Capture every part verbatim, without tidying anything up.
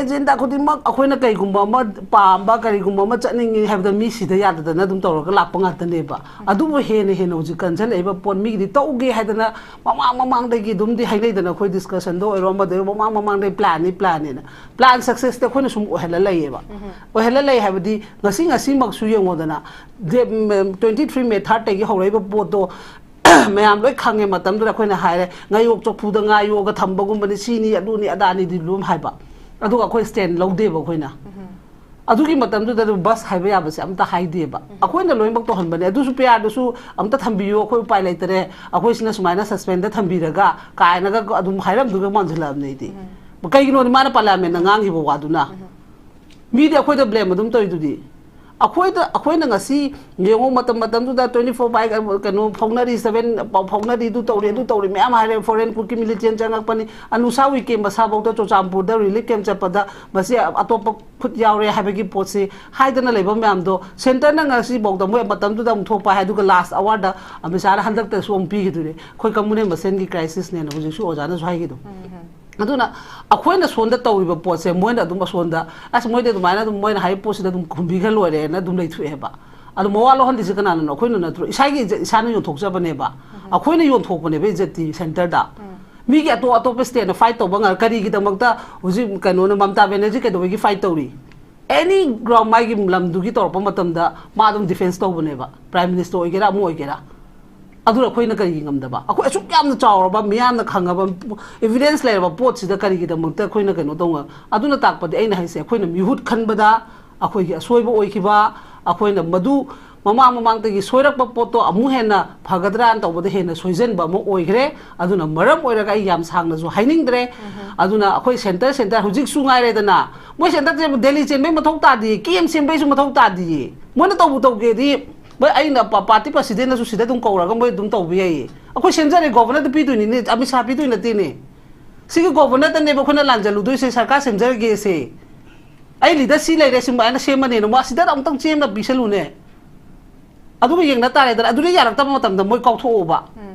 Agenda ꯈꯨꯗꯤꯡꯃꯛ ꯑꯩꯈꯣꯏꯅ ꯀꯩꯒꯨꯝꯕ ꯑꯃ ꯄꯥꯝꯕ, ꯀꯔꯤꯒꯨꯝꯕ ꯑꯃ ꯆꯠꯅꯤꯡꯉꯤ ꯍꯥꯏꯕꯗ ꯃꯤ ꯁꯤꯗ ꯌꯥꯗꯗꯅ ꯑꯗꯨꯝ ꯇꯧꯔꯒ ꯂꯥꯛꯄ ꯉꯥꯛꯇꯅꯦꯕ꯫ ꯑꯗꯨꯕꯨ ꯍꯦꯟꯅ ꯍꯦꯟꯅ ꯍꯧꯖꯤꯛ ꯀꯟꯁꯤꯜꯂꯛꯏꯕ ꯄꯣꯠ, ꯃꯤꯒꯤꯗꯤ ꯇꯧꯒꯦ ꯍꯥꯏꯗꯅ ꯃꯃꯥꯡ ꯃꯃꯥꯡꯗꯒꯤ ꯑꯗꯨꯝꯗꯤ ꯍꯥꯏꯅꯩꯗꯅ, ꯑꯩꯈꯣꯏ ꯗꯤꯁꯀꯁꯟꯗ ꯑꯣꯏꯔꯣ, ꯑꯃꯗ ꯑꯣꯏꯔꯣ, ꯃꯃꯥꯡ ꯃꯃꯥꯡꯗꯒꯤ ꯄ꯭ꯂꯥꯟꯅꯤ ꯄ꯭ꯂꯥꯟꯅꯦꯅ꯫ ꯄ꯭ꯂꯥꯟ ꯁꯛꯁꯦꯁꯇꯤ ꯑꯩꯈꯣꯏꯅ ꯁꯨꯝ ꯑꯣꯏꯍꯜꯂ ꯂꯩꯌꯦꯕ꯫ ꯑꯣꯏꯍꯜꯂ ꯂꯩ ꯍꯥꯏꯕꯗꯤ ꯉꯁꯤ ꯉꯁꯤꯃꯛꯁꯨ ꯌꯦꯡꯉꯣꯗꯅ, ꯇ꯭ꯋꯦꯟꯇꯤ ꯊ꯭ꯔꯤ ꯃꯦ ꯊꯥꯔꯠꯇꯒꯤ ꯍꯧꯔꯛꯏꯕ ꯄꯣꯠꯇꯣ ꯃꯌꯥꯝ ꯂꯣꯏ ꯈꯪꯉꯦ꯫ ꯃꯇꯝꯗꯨꯗ ꯑꯩꯈꯣꯏꯅ ꯍꯥꯏꯔꯦ, ꯉꯥꯌꯣꯛ ꯆꯐꯨꯗ ꯉꯥ ꯌꯣꯛꯑꯒ ꯊꯝꯕꯒꯨꯝꯕꯅꯤ, ꯁꯤꯅꯤ, ꯑꯗꯨꯅꯤ, ꯑꯗꯥꯅꯤꯗꯤ ꯂꯣꯏ ꯍꯥꯏꯕ꯫ ꯑꯗꯨꯒ ꯑꯩꯈꯣꯏ ꯁ꯭ꯇꯦꯟ ꯂꯧꯗꯦꯕ ꯑꯩꯈꯣꯏꯅ꯫ ꯑꯗꯨꯒꯤ ꯃꯇꯝꯗꯨꯗ ꯑꯗꯨꯝ ꯕꯁ ꯍꯥꯏꯕ ꯌꯥꯕꯁꯦ ꯑꯝꯇ ꯍꯥꯏꯗꯦꯕ꯫ ꯑꯩꯈꯣꯏꯅ ꯂꯣꯏꯅꯃꯛ ꯇꯧꯍꯟꯕꯅꯦ꯫ ꯑꯗꯨꯁꯨ ꯄꯤ ꯑꯥꯔꯗꯨꯁꯨ ꯑꯝꯇ ꯊꯝꯕꯤꯌꯨ, ꯑꯩꯈꯣꯏ ꯎꯄꯥꯏ ꯂꯩꯇꯔꯦ, ꯑꯩꯈꯣꯏꯁꯤꯅ ꯁꯨꯃꯥꯏꯅ ꯁꯁꯄꯦꯟꯗ ꯊꯝꯕꯤꯔꯒ ꯀꯥꯏꯅꯒ ꯑꯗꯨꯝ ꯍꯥꯏꯔꯝꯗꯣꯏꯒ ꯃꯥꯟꯁꯤꯜꯂꯛꯑꯕꯅꯦ ꯑꯩꯗꯤ꯫ ꯀꯩꯒꯤꯅꯣꯗꯤ ꯃꯥꯅ ꯄꯥꯔꯂꯤꯌꯥꯃꯦꯟꯗ ꯉꯥꯡꯈꯤꯕ ꯋꯥꯗꯨꯅ꯫ ꯃꯤꯗꯤ ꯑꯩꯈꯣꯏꯗ ꯕ꯭ꯂꯦꯝ ꯑꯗꯨꯝ ꯇꯧꯔꯤꯗꯨꯗꯤ꯫ ꯑꯩꯈꯣꯏꯗ, ꯑꯩꯈꯣꯏꯅ ꯉꯁꯤ ꯌꯦꯡꯉꯨ, ꯃꯇꯝ ꯃꯇꯝꯗꯨꯗ ꯇ꯭ꯋꯦꯟꯇꯤ ꯐꯣꯔ ꯕꯥꯏ ꯀꯩꯅꯣ ꯐꯥꯎꯅꯔꯤ, ꯁꯚꯦꯟ ꯄꯥꯎ ꯐꯥꯎꯅꯔꯤ, ꯑꯗꯨ ꯇꯧꯔꯤ, ꯑꯗꯨ ꯇꯧꯔꯤ ꯃꯌꯥꯝ ꯍꯥꯏꯔꯦ, ꯐꯣꯔꯦꯟ ꯀꯨꯀꯤ ꯃꯤꯂꯤꯇꯦꯟ ꯆꯪꯉꯛꯄꯅꯤ, ꯑꯅꯨꯁꯥ ꯎꯏꯀꯦꯝ ꯃꯁꯥꯐꯧꯗ ꯆꯨꯔꯆꯥꯟꯄꯨꯔꯗ ꯔꯤꯂꯤꯐ ꯀꯦꯝ ꯆꯠꯄꯗ ꯃꯁꯤ ꯑꯇꯣꯞꯄ ꯈꯨꯠ ꯌꯥꯎꯔꯦ ꯍꯥꯏꯕꯒꯤ ꯄꯣꯠꯁꯤ ꯍꯥꯏꯗꯅ ꯂꯩꯕ ꯃꯌꯥꯝꯗꯣ, ꯁꯦꯟꯇꯔꯅ ꯉꯁꯤꯐꯥꯎꯗ ꯃꯣꯏ ꯃꯇꯝꯗꯨꯗ ꯑꯃꯨꯛ ꯊꯣꯛꯄ ꯍꯥꯏ, ꯑꯗꯨꯒ ꯂꯥꯁ ꯑꯋꯥꯔꯗ ꯑꯃꯤꯠ ꯁꯥꯍꯅ ꯍꯟꯗꯛꯇꯁꯨ ꯑꯃꯨꯛ ꯄꯤꯈꯤꯗꯣꯏꯅꯦ, ꯑꯩꯈꯣꯏ ꯀꯃꯨꯅꯦꯜ ꯃꯁꯦꯟꯒꯤ ꯀ꯭ꯔꯥꯏꯁꯤꯁꯅꯦꯅ ꯍꯧꯖꯤꯛꯁꯨ ꯑꯣꯖꯥꯅꯁꯨ ꯍꯥꯏꯈꯤꯗꯣ꯫ ꯑꯗꯨꯅ ꯑꯩꯈꯣꯏꯅ ꯁꯣꯝꯗ ꯇꯧꯔꯤꯕ ꯄꯣꯠꯁꯦ ꯃꯣꯏꯅ ꯑꯗꯨꯝ ꯑꯁꯣꯝꯗ, "ꯑꯁ, ꯃꯣꯏꯗꯤ ꯑꯗꯨꯃꯥꯏꯅ ꯑꯗꯨꯝ ꯃꯣꯏꯅ ꯍꯥꯏꯔꯤꯕ ꯄꯣꯠꯁꯤꯗ ꯑꯗꯨꯝ ꯈꯨꯝꯕꯤꯈ꯭ꯔ ꯂꯣꯏꯔꯦꯅ" ꯑꯗꯨꯝ ꯂꯩꯊꯣꯛꯑꯦꯕ꯫ ꯑꯗꯣ ꯃꯋꯥ ꯂꯧꯍꯜꯂꯤꯁꯦ ꯀꯅꯥꯅꯅꯣ? ꯑꯩꯈꯣꯏꯅ ꯅꯠꯇ꯭ꯔꯣ? ꯏꯁꯥꯒꯤ ꯏꯖꯠ ꯏꯁꯥꯅ ꯌꯣꯟꯊꯣꯛꯆꯕꯅꯦꯕ꯫ ꯑꯩꯈꯣꯏꯅ ꯌꯣꯟꯊꯣꯛꯄꯅꯦꯕ ꯏꯖꯠꯇꯤ ꯁꯦꯟꯇꯔꯗ꯫ ꯃꯤꯒꯤ ꯑꯇꯣꯞ ꯑꯇꯣꯞꯄ ꯁ꯭ꯇꯦꯠꯅ ꯐꯥꯏꯠ ꯇꯧꯕ ꯉꯥꯛ-, ꯀꯔꯤꯒꯤꯗꯃꯛꯇ ꯍꯧꯖꯤꯛ ꯀꯩꯅꯣꯅ, ꯃꯃꯇꯥ ꯕꯦꯅꯔꯖꯤ ꯀꯩꯗꯧꯕꯒꯤ ꯐꯥꯏꯠ ꯇꯧꯔꯤ? ꯑꯦꯅꯤ ꯒ꯭ꯔꯥꯎꯟ ꯃꯥꯒꯤ ꯂꯝꯗꯨꯒꯤ ꯇꯧꯔꯛꯄ ꯃꯇꯝꯗ ꯃꯥ ꯑꯗꯨꯝ ꯗꯤꯐꯦꯟꯁ ꯇꯧꯕꯅꯦꯕ, ꯄ꯭ꯔꯥꯏꯝ ꯃꯤꯅꯤꯁꯇꯔ ꯑꯣꯏꯒꯦꯔꯥ ꯑꯃ ꯑꯣꯏꯒꯦꯔꯥ꯫ ꯑꯗꯨꯅ ꯑꯩꯈꯣꯏꯅ ꯀꯔꯤꯒꯤ ꯉꯝꯗꯕ? ꯑꯩꯈꯣꯏ ꯑꯁꯨꯛ ꯌꯥꯝꯅ ꯆꯥꯎꯔꯕ, ꯃꯤꯌꯥꯝꯅ ꯈꯪꯉꯕ, ꯏꯚꯤꯗꯦꯟꯁ ꯂꯩꯔꯕ ꯄꯣꯠꯁꯤꯗ ꯀꯔꯤꯒꯤꯗꯃꯛꯇ ꯑꯩꯈꯣꯏꯅ ꯀꯩꯅꯣ ꯇꯧ ꯉꯝ-, ꯑꯗꯨꯅ ꯇꯥꯛꯄꯗꯤ ꯑꯩꯅ ꯍꯥꯏꯁꯦ, ꯑꯩꯈꯣꯏꯅ ꯃꯤꯍꯨꯠ ꯈꯟꯕꯗ ꯑꯩꯈꯣꯏꯒꯤ ꯑꯁꯣꯏꯕ ꯑꯣꯏꯈꯤꯕ, ꯑꯩꯈꯣꯏꯅ ꯃꯗꯨ ꯃꯃꯥꯡ ꯃꯃꯥꯡꯗꯒꯤ ꯁꯣꯏꯔꯛꯄ ꯄꯣꯠꯇꯣ ꯑꯃꯨꯛ ꯍꯦꯟꯅ ꯐꯒꯗ꯭ꯔꯥꯅ ꯇꯧꯕꯗ ꯍꯦꯟꯅ ꯁꯣꯏꯖꯟꯕ ꯑꯃ ꯑꯣꯏꯈ꯭ꯔꯦ꯫ ꯑꯗꯨꯅ ꯃꯔꯝ ꯑꯣꯏꯔꯒ ꯑꯩ ꯌꯥꯝ ꯁꯥꯡꯅꯁꯨ ꯍꯥꯏꯅꯤꯡꯗ꯭ꯔꯦ꯫ ꯑꯗꯨꯅ ꯑꯩꯈꯣꯏ ꯁꯦꯟꯇꯔ, ꯁꯦꯟꯇꯔ ꯍꯧꯖꯤꯛꯁꯨ ꯉꯥꯏꯔꯦꯗꯅ, ꯃꯣꯏ ꯁꯦꯟꯇꯔꯁꯦ ꯗꯦꯜꯂꯤ ꯆꯦꯟꯕꯩ ꯃꯊꯧ ꯇꯥꯗꯦ, ꯀꯦ ꯑꯦꯝ ꯁꯦꯝꯕꯩꯁꯨ ꯃꯊꯧ ꯇꯥꯗꯦ꯫ ꯃꯣꯏꯅ ꯇꯧꯕ ꯇꯧꯒꯦꯗꯤ, ꯃꯣꯏ ꯑꯩꯅ ꯄꯥ-, ꯄꯥꯔꯇꯤ ꯄ꯭ꯔꯁꯤꯗꯦꯟꯅꯁꯨ ꯁꯤꯗ ꯑꯗꯨꯝ ꯀꯧꯔꯒ ꯃꯣꯏ ꯑꯗꯨꯝ ꯇꯧꯕ ꯌꯥꯏꯌꯦ꯫ ꯑꯩꯈꯣꯏ ꯁꯦꯝꯖꯔꯦ, ꯒꯣꯕꯔꯅꯔꯗ ꯄꯤꯗꯣꯏꯅꯤꯅꯦ, ꯑꯃꯤꯠ ꯁꯥꯍ ꯄꯤꯗꯣꯏ ꯅꯠꯇꯦꯅꯦ꯫ ꯁꯤꯒꯤ ꯒꯣꯕꯔꯅꯔꯗꯅꯦꯕ ꯑꯩꯈꯣꯏꯅ ꯂꯥꯟꯖꯜꯂꯨꯗꯣꯏꯁꯦ, ꯁꯔꯀꯥꯔ ꯁꯦꯝꯖꯔꯒꯦꯁꯦ꯫ ꯑꯩ ꯂꯤꯗꯔ ꯁꯤ ꯂꯩꯔꯦ, ꯁꯨꯃꯥꯏꯅ ꯁꯦꯝꯃꯅꯦꯅ, ꯃꯥ ꯁꯤꯗ ꯑꯃꯨꯛꯇꯪ ꯆꯦ ꯑꯃ ꯄꯤꯁꯜꯂꯨꯅꯦ꯫ ꯑꯗꯨꯒ ꯌꯦꯡꯅ ꯇꯥꯔꯦꯗꯅ, ꯑꯗꯨꯗ ꯌꯥꯔꯛꯇꯕ ꯃꯇꯝꯗ ꯃꯣꯏ ꯀꯥꯎꯊꯣꯛꯑꯣꯕ꯫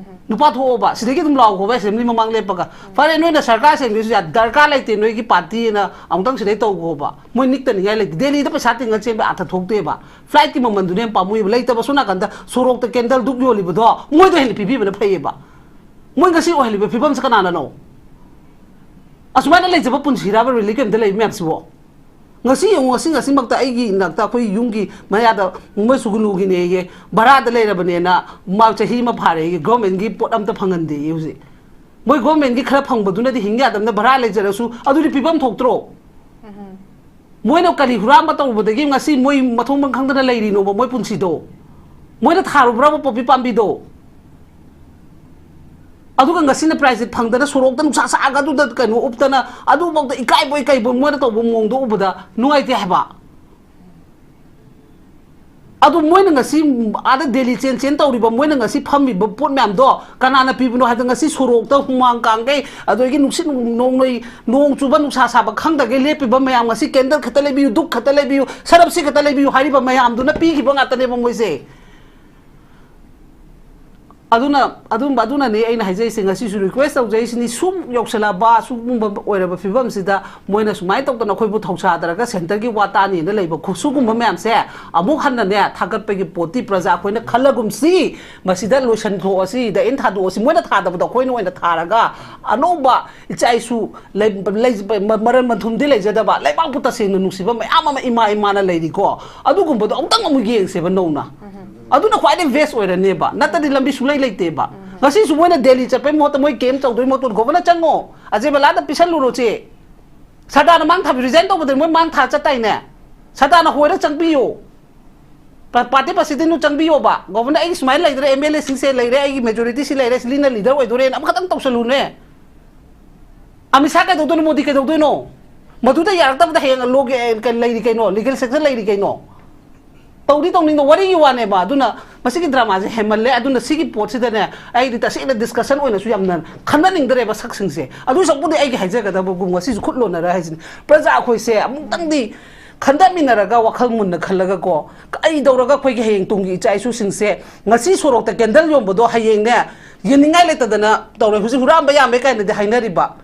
ꯅꯨꯄꯥ ꯊꯣꯛꯑꯣꯕ, ꯁꯤꯗꯒꯤ ꯑꯗꯨꯝ ꯂꯥꯎꯈꯣꯕ, ꯑꯦꯁꯦꯝꯕ꯭ꯂꯤ ꯃꯃꯥꯡ ꯂꯦꯞꯄꯒ꯫ ꯐꯔꯦ, ꯅꯣꯏꯅ ꯁꯔꯀꯥꯔ ꯁꯦꯝꯒꯦꯁꯨ ꯌꯥꯏ, ꯗꯔꯀꯥꯔ ꯂꯩꯇꯦ ꯅꯣꯏꯒꯤ ꯄꯥꯔꯇꯤꯅ, ꯑꯃꯨꯛꯇꯪ ꯁꯤꯗꯩ ꯇꯧꯈꯣꯕ꯫ ꯃꯣꯏ ꯅꯤꯛꯇꯅꯤꯡꯉꯥꯏ ꯂꯩꯇꯦ꯫ ꯗꯦꯜꯂꯤꯗ ꯄꯩꯁꯥ ꯇꯤꯡꯉ ꯆꯦꯟꯕ ꯑꯥꯔꯊ ꯊꯣꯛꯇꯦꯕ꯫ ꯐ꯭ꯂꯥꯏꯠꯀꯤ ꯃꯃꯜꯗꯨꯅ ꯍꯦꯟꯅ ꯄꯥꯝꯃꯨꯏꯕ꯫ ꯂꯩꯇꯕ ꯁꯣꯝ ꯅꯥꯀꯟꯗ ꯁꯣꯔꯣꯛꯇ ꯀꯦꯟꯗꯜ ꯙꯨꯞ ꯌꯣꯜꯂꯤꯕꯗꯣ, ꯃꯣꯏꯗ ꯍꯦꯟꯅ ꯄꯤꯕꯤꯕꯅ ꯐꯩꯌꯦꯕ꯫ ꯃꯣꯏ ꯉꯁꯤ ꯑꯣꯏꯍꯜꯂꯤꯕ ꯐꯤꯕꯝꯁꯦ ꯀꯅꯥꯅꯅꯣ? ꯑꯁꯨꯃꯥꯏꯅ ꯂꯩꯖꯕ ꯄꯨꯟꯁꯤꯔꯕ ꯔꯤꯂꯤꯐ ꯀꯦꯝꯞꯇ ꯂꯩꯕ ꯃꯌꯥꯝꯁꯤꯕꯣ? ꯉꯁꯤ ꯌꯦꯡꯉꯨ, ꯉꯁꯤ, ꯉꯁꯤꯃꯛꯇ ꯑꯩꯒꯤ ꯏꯅꯥꯛꯇ, ꯑꯩꯈꯣꯏ ꯌꯨꯝꯒꯤ ꯃꯌꯥꯗ ꯃꯣꯏ ꯁꯨꯒꯨꯅꯨꯒꯤꯅꯦꯌꯦ, ꯚꯔꯥꯗ ꯂꯩꯔꯕꯅꯦꯅ, ꯃꯥ ꯆꯍꯤ ꯑꯃ ꯐꯥꯔꯦꯌꯦ, ꯒꯣꯔꯃꯦꯟꯒꯤ ꯄꯣꯠ ꯑꯝꯇ ꯐꯪꯍꯟꯗꯦꯌꯦ ꯍꯧꯖꯤꯛ꯫ ꯃꯣꯏ ꯒꯣꯔꯃꯦꯟꯒꯤ ꯈꯔ ꯐꯪꯕꯗꯨꯅꯗꯤ ꯍꯤꯡ ꯌꯥꯗꯕꯅ ꯚꯔꯥ ꯂꯩꯖꯔꯁꯨ, ꯑꯗꯨꯗꯤ ꯄꯤꯐꯝ ꯊꯣꯛꯇ꯭ꯔꯣ? ꯃꯣꯏꯅ ꯀꯔꯤ ꯍꯨꯔꯥꯟꯕ ꯇꯧꯔꯨꯕꯗꯒꯤ ꯉꯁꯤ ꯃꯣꯏ ꯃꯊꯣꯡ ꯃꯔꯝ ꯈꯪꯗꯅ ꯂꯩꯔꯤꯅꯣꯕ ꯃꯣꯏ ꯄꯨꯟꯁꯤꯗꯣ? ꯃꯣꯏꯅ ꯊꯥꯔꯨꯕ꯭ꯔꯕ ꯄꯣꯄꯤ ꯄꯥꯝꯕꯤꯗꯣ? ꯑꯗꯨꯒ ꯉꯁꯤꯅ ꯄ꯭ꯔꯥꯏꯖ ꯐꯪꯗꯅ ꯁꯣꯔꯣꯛꯇ ꯅꯨꯡꯁꯥ ꯁꯥꯔꯒ ꯑꯗꯨꯗ ꯀꯩꯅꯣ ꯎꯞꯇꯅ ꯑꯗꯨꯐꯥꯎꯗ ꯏꯀꯥꯏꯕꯣꯏ ꯀꯩꯕꯣꯏ ꯃꯣꯏꯅ ꯇꯧꯕ ꯃꯑꯣꯡꯗꯣ ꯎꯕꯗ ꯅꯨꯡꯉꯥꯏꯇꯦ ꯍꯥꯏꯕ꯫ ꯑꯗꯨ ꯃꯣꯏꯅ ꯉꯁꯤ ꯑꯥꯗ ꯗꯦꯜꯂꯤ ꯆꯦꯟ ꯆꯦꯟ ꯇꯧꯔꯤꯕ, ꯃꯣꯏꯅ ꯉꯁꯤ ꯐꯝꯃꯤꯕ ꯄꯣꯠ ꯃꯌꯥꯝꯗꯣ ꯀꯅꯥꯅ ꯄꯤꯕꯅꯣ ꯍꯥꯏꯕꯗ, ꯉꯁꯤ ꯁꯣꯔꯣꯛꯇ ꯍꯨꯃꯥꯡ ꯀꯥꯡꯈꯩ, ꯑꯗꯒꯤ ꯅꯨꯡꯁꯤꯠ ꯅꯣꯡꯂꯩ, ꯅꯣꯡ ꯆꯨꯕ ꯅꯨꯡꯁꯥ ꯁꯥꯕ ꯈꯪꯗꯒꯩ ꯂꯦꯞꯄꯤꯕ ꯃꯌꯥꯝ, ꯉꯁꯤ ꯀꯦꯟꯗꯜ ꯈꯛꯇ ꯂꯩꯕꯤꯌꯨ, ꯙꯨꯞ ꯈꯛꯇ ꯂꯩꯕꯤꯌꯨ, ꯁꯔꯞꯁꯤ ꯈꯛꯇ ꯂꯩꯕꯤꯌꯨ ꯍꯥꯏꯔꯤꯕ ꯃꯌꯥꯝꯗꯨꯅ ꯄꯤꯈꯤꯕ ꯉꯥꯛꯇꯅꯦꯕ ꯃꯣꯏꯁꯦ꯫ ꯑꯗꯨꯅ, ꯑꯗꯨꯝꯕ, ꯑꯗꯨꯅꯅꯦ ꯑꯩꯅ ꯍꯥꯏꯖꯔꯤꯁꯦ, ꯉꯁꯤꯁꯨ ꯔꯤꯀ꯭ꯋꯦꯁ ꯇꯧꯖꯔꯤꯁꯤꯅꯤ꯫ ꯁꯨꯝ ꯌꯧꯁꯜꯂꯛꯑꯕ ꯁꯤꯒꯨꯝꯕ ꯑꯣꯏꯔꯕ ꯐꯤꯕꯝꯁꯤꯗ ꯃꯣꯏꯅ ꯁꯨꯃꯥꯏꯅ ꯇꯧꯗꯅ ꯑꯩꯈꯣꯏꯕꯨ ꯊꯧꯁꯥꯗꯔꯒ ꯁꯦꯟꯇꯔꯒꯤ ꯋꯥ ꯇꯥꯅꯤꯅ ꯂꯩꯕ ꯈꯨ-, ꯁꯤꯒꯨꯝꯕ ꯃꯌꯥꯝꯁꯦ ꯑꯃꯨꯛ ꯍꯟꯅꯅꯦ ꯊꯥꯒꯠꯄꯒꯤ ꯄꯣꯠꯇꯤ ꯄ꯭ꯔꯖꯥ ꯑꯩꯈꯣꯏꯅ ꯈꯜꯂꯒꯨꯝꯁꯤ, ꯃꯁꯤꯗ ꯂꯣꯏꯁꯟꯊꯣꯛꯑꯁꯤ, ꯗ ꯑꯦꯟ ꯊꯥꯗꯣꯛꯑꯁꯤ꯫ ꯃꯣꯏꯅ ꯊꯥꯗꯕꯗꯣ ꯑꯩꯈꯣꯏꯅ ꯑꯣꯏꯅ ꯊꯥꯔꯒ ꯑꯅꯧꯕ ꯏꯆꯥ ꯏꯁꯨ ꯂꯩ-, ꯂꯩ-, ꯃ-, ꯃꯔꯟ ꯃꯊꯨꯝꯗꯤ ꯂꯩꯖꯗꯕ, ꯂꯩꯕꯥꯛꯄꯨ ꯇꯁꯦꯡꯅ ꯅꯨꯡꯁꯤꯕ ꯃꯌꯥꯝ ꯑꯃ ꯏꯃꯥ ꯏꯃꯥꯅ ꯂꯩꯔꯤꯀꯣ꯫ ꯑꯗꯨꯒꯨꯝꯕꯗꯣ ꯑꯃꯨꯛꯇꯪ ꯑꯃꯨꯛ ꯌꯦꯡꯁꯦꯕ ꯅꯧꯅ꯫ ꯑꯗꯨꯅ ꯈ꯭ꯋꯥꯏꯗꯩ ꯕꯦꯁ ꯑꯣꯏꯔꯅꯦꯕ, ꯅꯠꯇ꯭ꯔꯗꯤ ꯂꯝꯕꯤ ꯁꯨꯡꯂꯩ ꯂꯩꯇꯦꯕ꯫ ꯉꯁꯤꯁꯨ ꯃꯣꯏꯅ ꯗꯦꯜꯂꯤ ꯆꯠꯄꯩ ꯃꯍꯨꯠꯇ, ꯃꯣꯏ ꯀꯦꯝ ꯇꯧꯗꯣꯏ ꯃꯍꯨꯠꯇ, ꯒꯣꯕꯔꯅꯔ ꯆꯪꯉꯣ, ꯑꯖꯦ ꯕꯂꯥꯗ ꯄꯤꯁꯜꯂꯨꯔꯣ ꯆꯦ꯫ ꯁꯔꯗꯥꯔꯅ ꯃꯥꯡ ꯊꯥꯕꯤ ꯔꯤꯖꯥꯏꯟ ꯇꯧꯕꯗ ꯃꯣꯏ ꯃꯥꯡ ꯊꯥ ꯆꯠꯇꯥꯏꯅꯦ? ꯁꯔꯗꯥꯔꯅ ꯍꯣꯏꯔ ꯆꯪꯕꯤꯌꯣ꯫ ꯄ-, ꯄꯥꯔꯇꯤ ꯄ꯭ꯔꯁꯤꯗꯦꯟꯗꯨ ꯆꯪꯕꯤꯌꯣꯕ꯫ ꯒꯣꯕꯔꯅꯔ, ꯑꯩꯒꯤ ꯁꯨꯃꯥꯏꯅ ꯂꯩꯈ꯭ꯔꯦ, ꯑꯦꯝ ꯑꯦꯜ ꯑꯦꯁꯤꯡꯁꯦ ꯂꯩꯔꯦ, ꯑꯩꯒꯤ ꯃꯦꯖꯣꯔꯤꯇꯤ ꯁꯤ ꯂꯩꯔꯦ, ꯁꯤ ꯂꯤꯅ ꯂꯤꯗꯔ ꯑꯣꯏꯗꯣꯔꯦꯅ ꯑꯃꯈꯛꯇꯪ ꯇꯧꯁꯜꯂꯨꯅꯦ꯫ ꯑꯃꯤꯠ ꯁꯥꯍ ꯀꯩꯗꯧꯗꯣꯏꯅꯣ? ꯃꯣꯗꯤ ꯀꯩꯗꯧꯗꯣꯏꯅꯣ? ꯃꯗꯨꯗ ꯌꯥꯔꯛꯇꯕꯗ ꯍꯌꯦꯡ ꯂꯣꯒꯤ, ꯑꯦ, ꯀꯩ ꯂꯩꯔꯤ ꯀꯩꯅꯣ? ꯂꯤꯒꯦꯜ ꯁꯦꯛꯁꯟ ꯂꯩꯔꯤ ꯀꯩꯅꯣ? ꯇꯧꯗꯤ ꯇꯧꯅꯤꯡꯕ ꯋꯥꯔꯤꯒꯤ ꯋꯥꯅꯦꯕ꯫ ꯑꯗꯨꯅ ꯃꯁꯤꯒꯤ ꯗ꯭ꯔꯃꯥꯁꯦ ꯍꯦꯟꯃꯜꯂꯦ꯫ ꯑꯗꯨꯅ ꯁꯤꯒꯤ ꯄꯣꯠꯁꯤꯗꯅꯦ, ꯑꯩꯗꯤ ꯇꯁꯦꯡꯅ ꯗꯤꯁꯀꯁꯟ ꯑꯣꯏꯅꯁꯨ ꯌꯥꯝꯅ ꯈꯟꯅꯅꯤꯡꯗ꯭ꯔꯦꯕ ꯁꯛꯁꯤꯡꯁꯦ꯫ ꯑꯗꯨ ꯁꯔꯨꯛꯄꯨꯗꯤ ꯑꯩꯒꯤ ꯍꯥꯏꯖꯒꯗꯕꯕꯨ ꯉꯁꯤꯁꯨ ꯈꯨꯠ ꯂꯣꯟꯅꯔ ꯍꯥꯏꯁꯤꯅꯤ꯫ ꯄ꯭ꯔꯖꯥ ꯑꯩꯈꯣꯏꯁꯦ ꯑꯃꯨꯛꯇꯪꯗꯤ ꯈꯟꯊꯃꯤꯟꯅꯔꯒ, ꯋꯥꯈꯜ ꯃꯨꯟꯅ ꯈꯜꯂꯒꯀꯣ, ꯀꯩꯗꯧꯔꯒ ꯑꯩꯈꯣꯏꯒꯤ ꯍꯌꯦꯡ ꯇꯨꯡꯒꯤ ꯏꯆꯥ ꯏꯁꯨꯁꯤꯡꯁꯦ ꯉꯁꯤ ꯁꯣꯔꯣꯛꯇ ꯀꯦꯟꯗꯜ ꯌꯣꯟꯕꯗꯣ ꯍꯌꯦꯡꯅꯦ, ꯌꯦꯡꯅꯤꯡꯉꯥꯏ ꯂꯩꯇꯗꯅ ꯇꯧꯔꯦ꯫ ꯍꯧꯖꯤꯛ ꯍꯨꯔꯥꯟꯕ ꯌꯥꯝꯃꯦ ꯀꯥꯏꯅꯗꯤ ꯍꯥꯏꯅꯔꯤꯕ,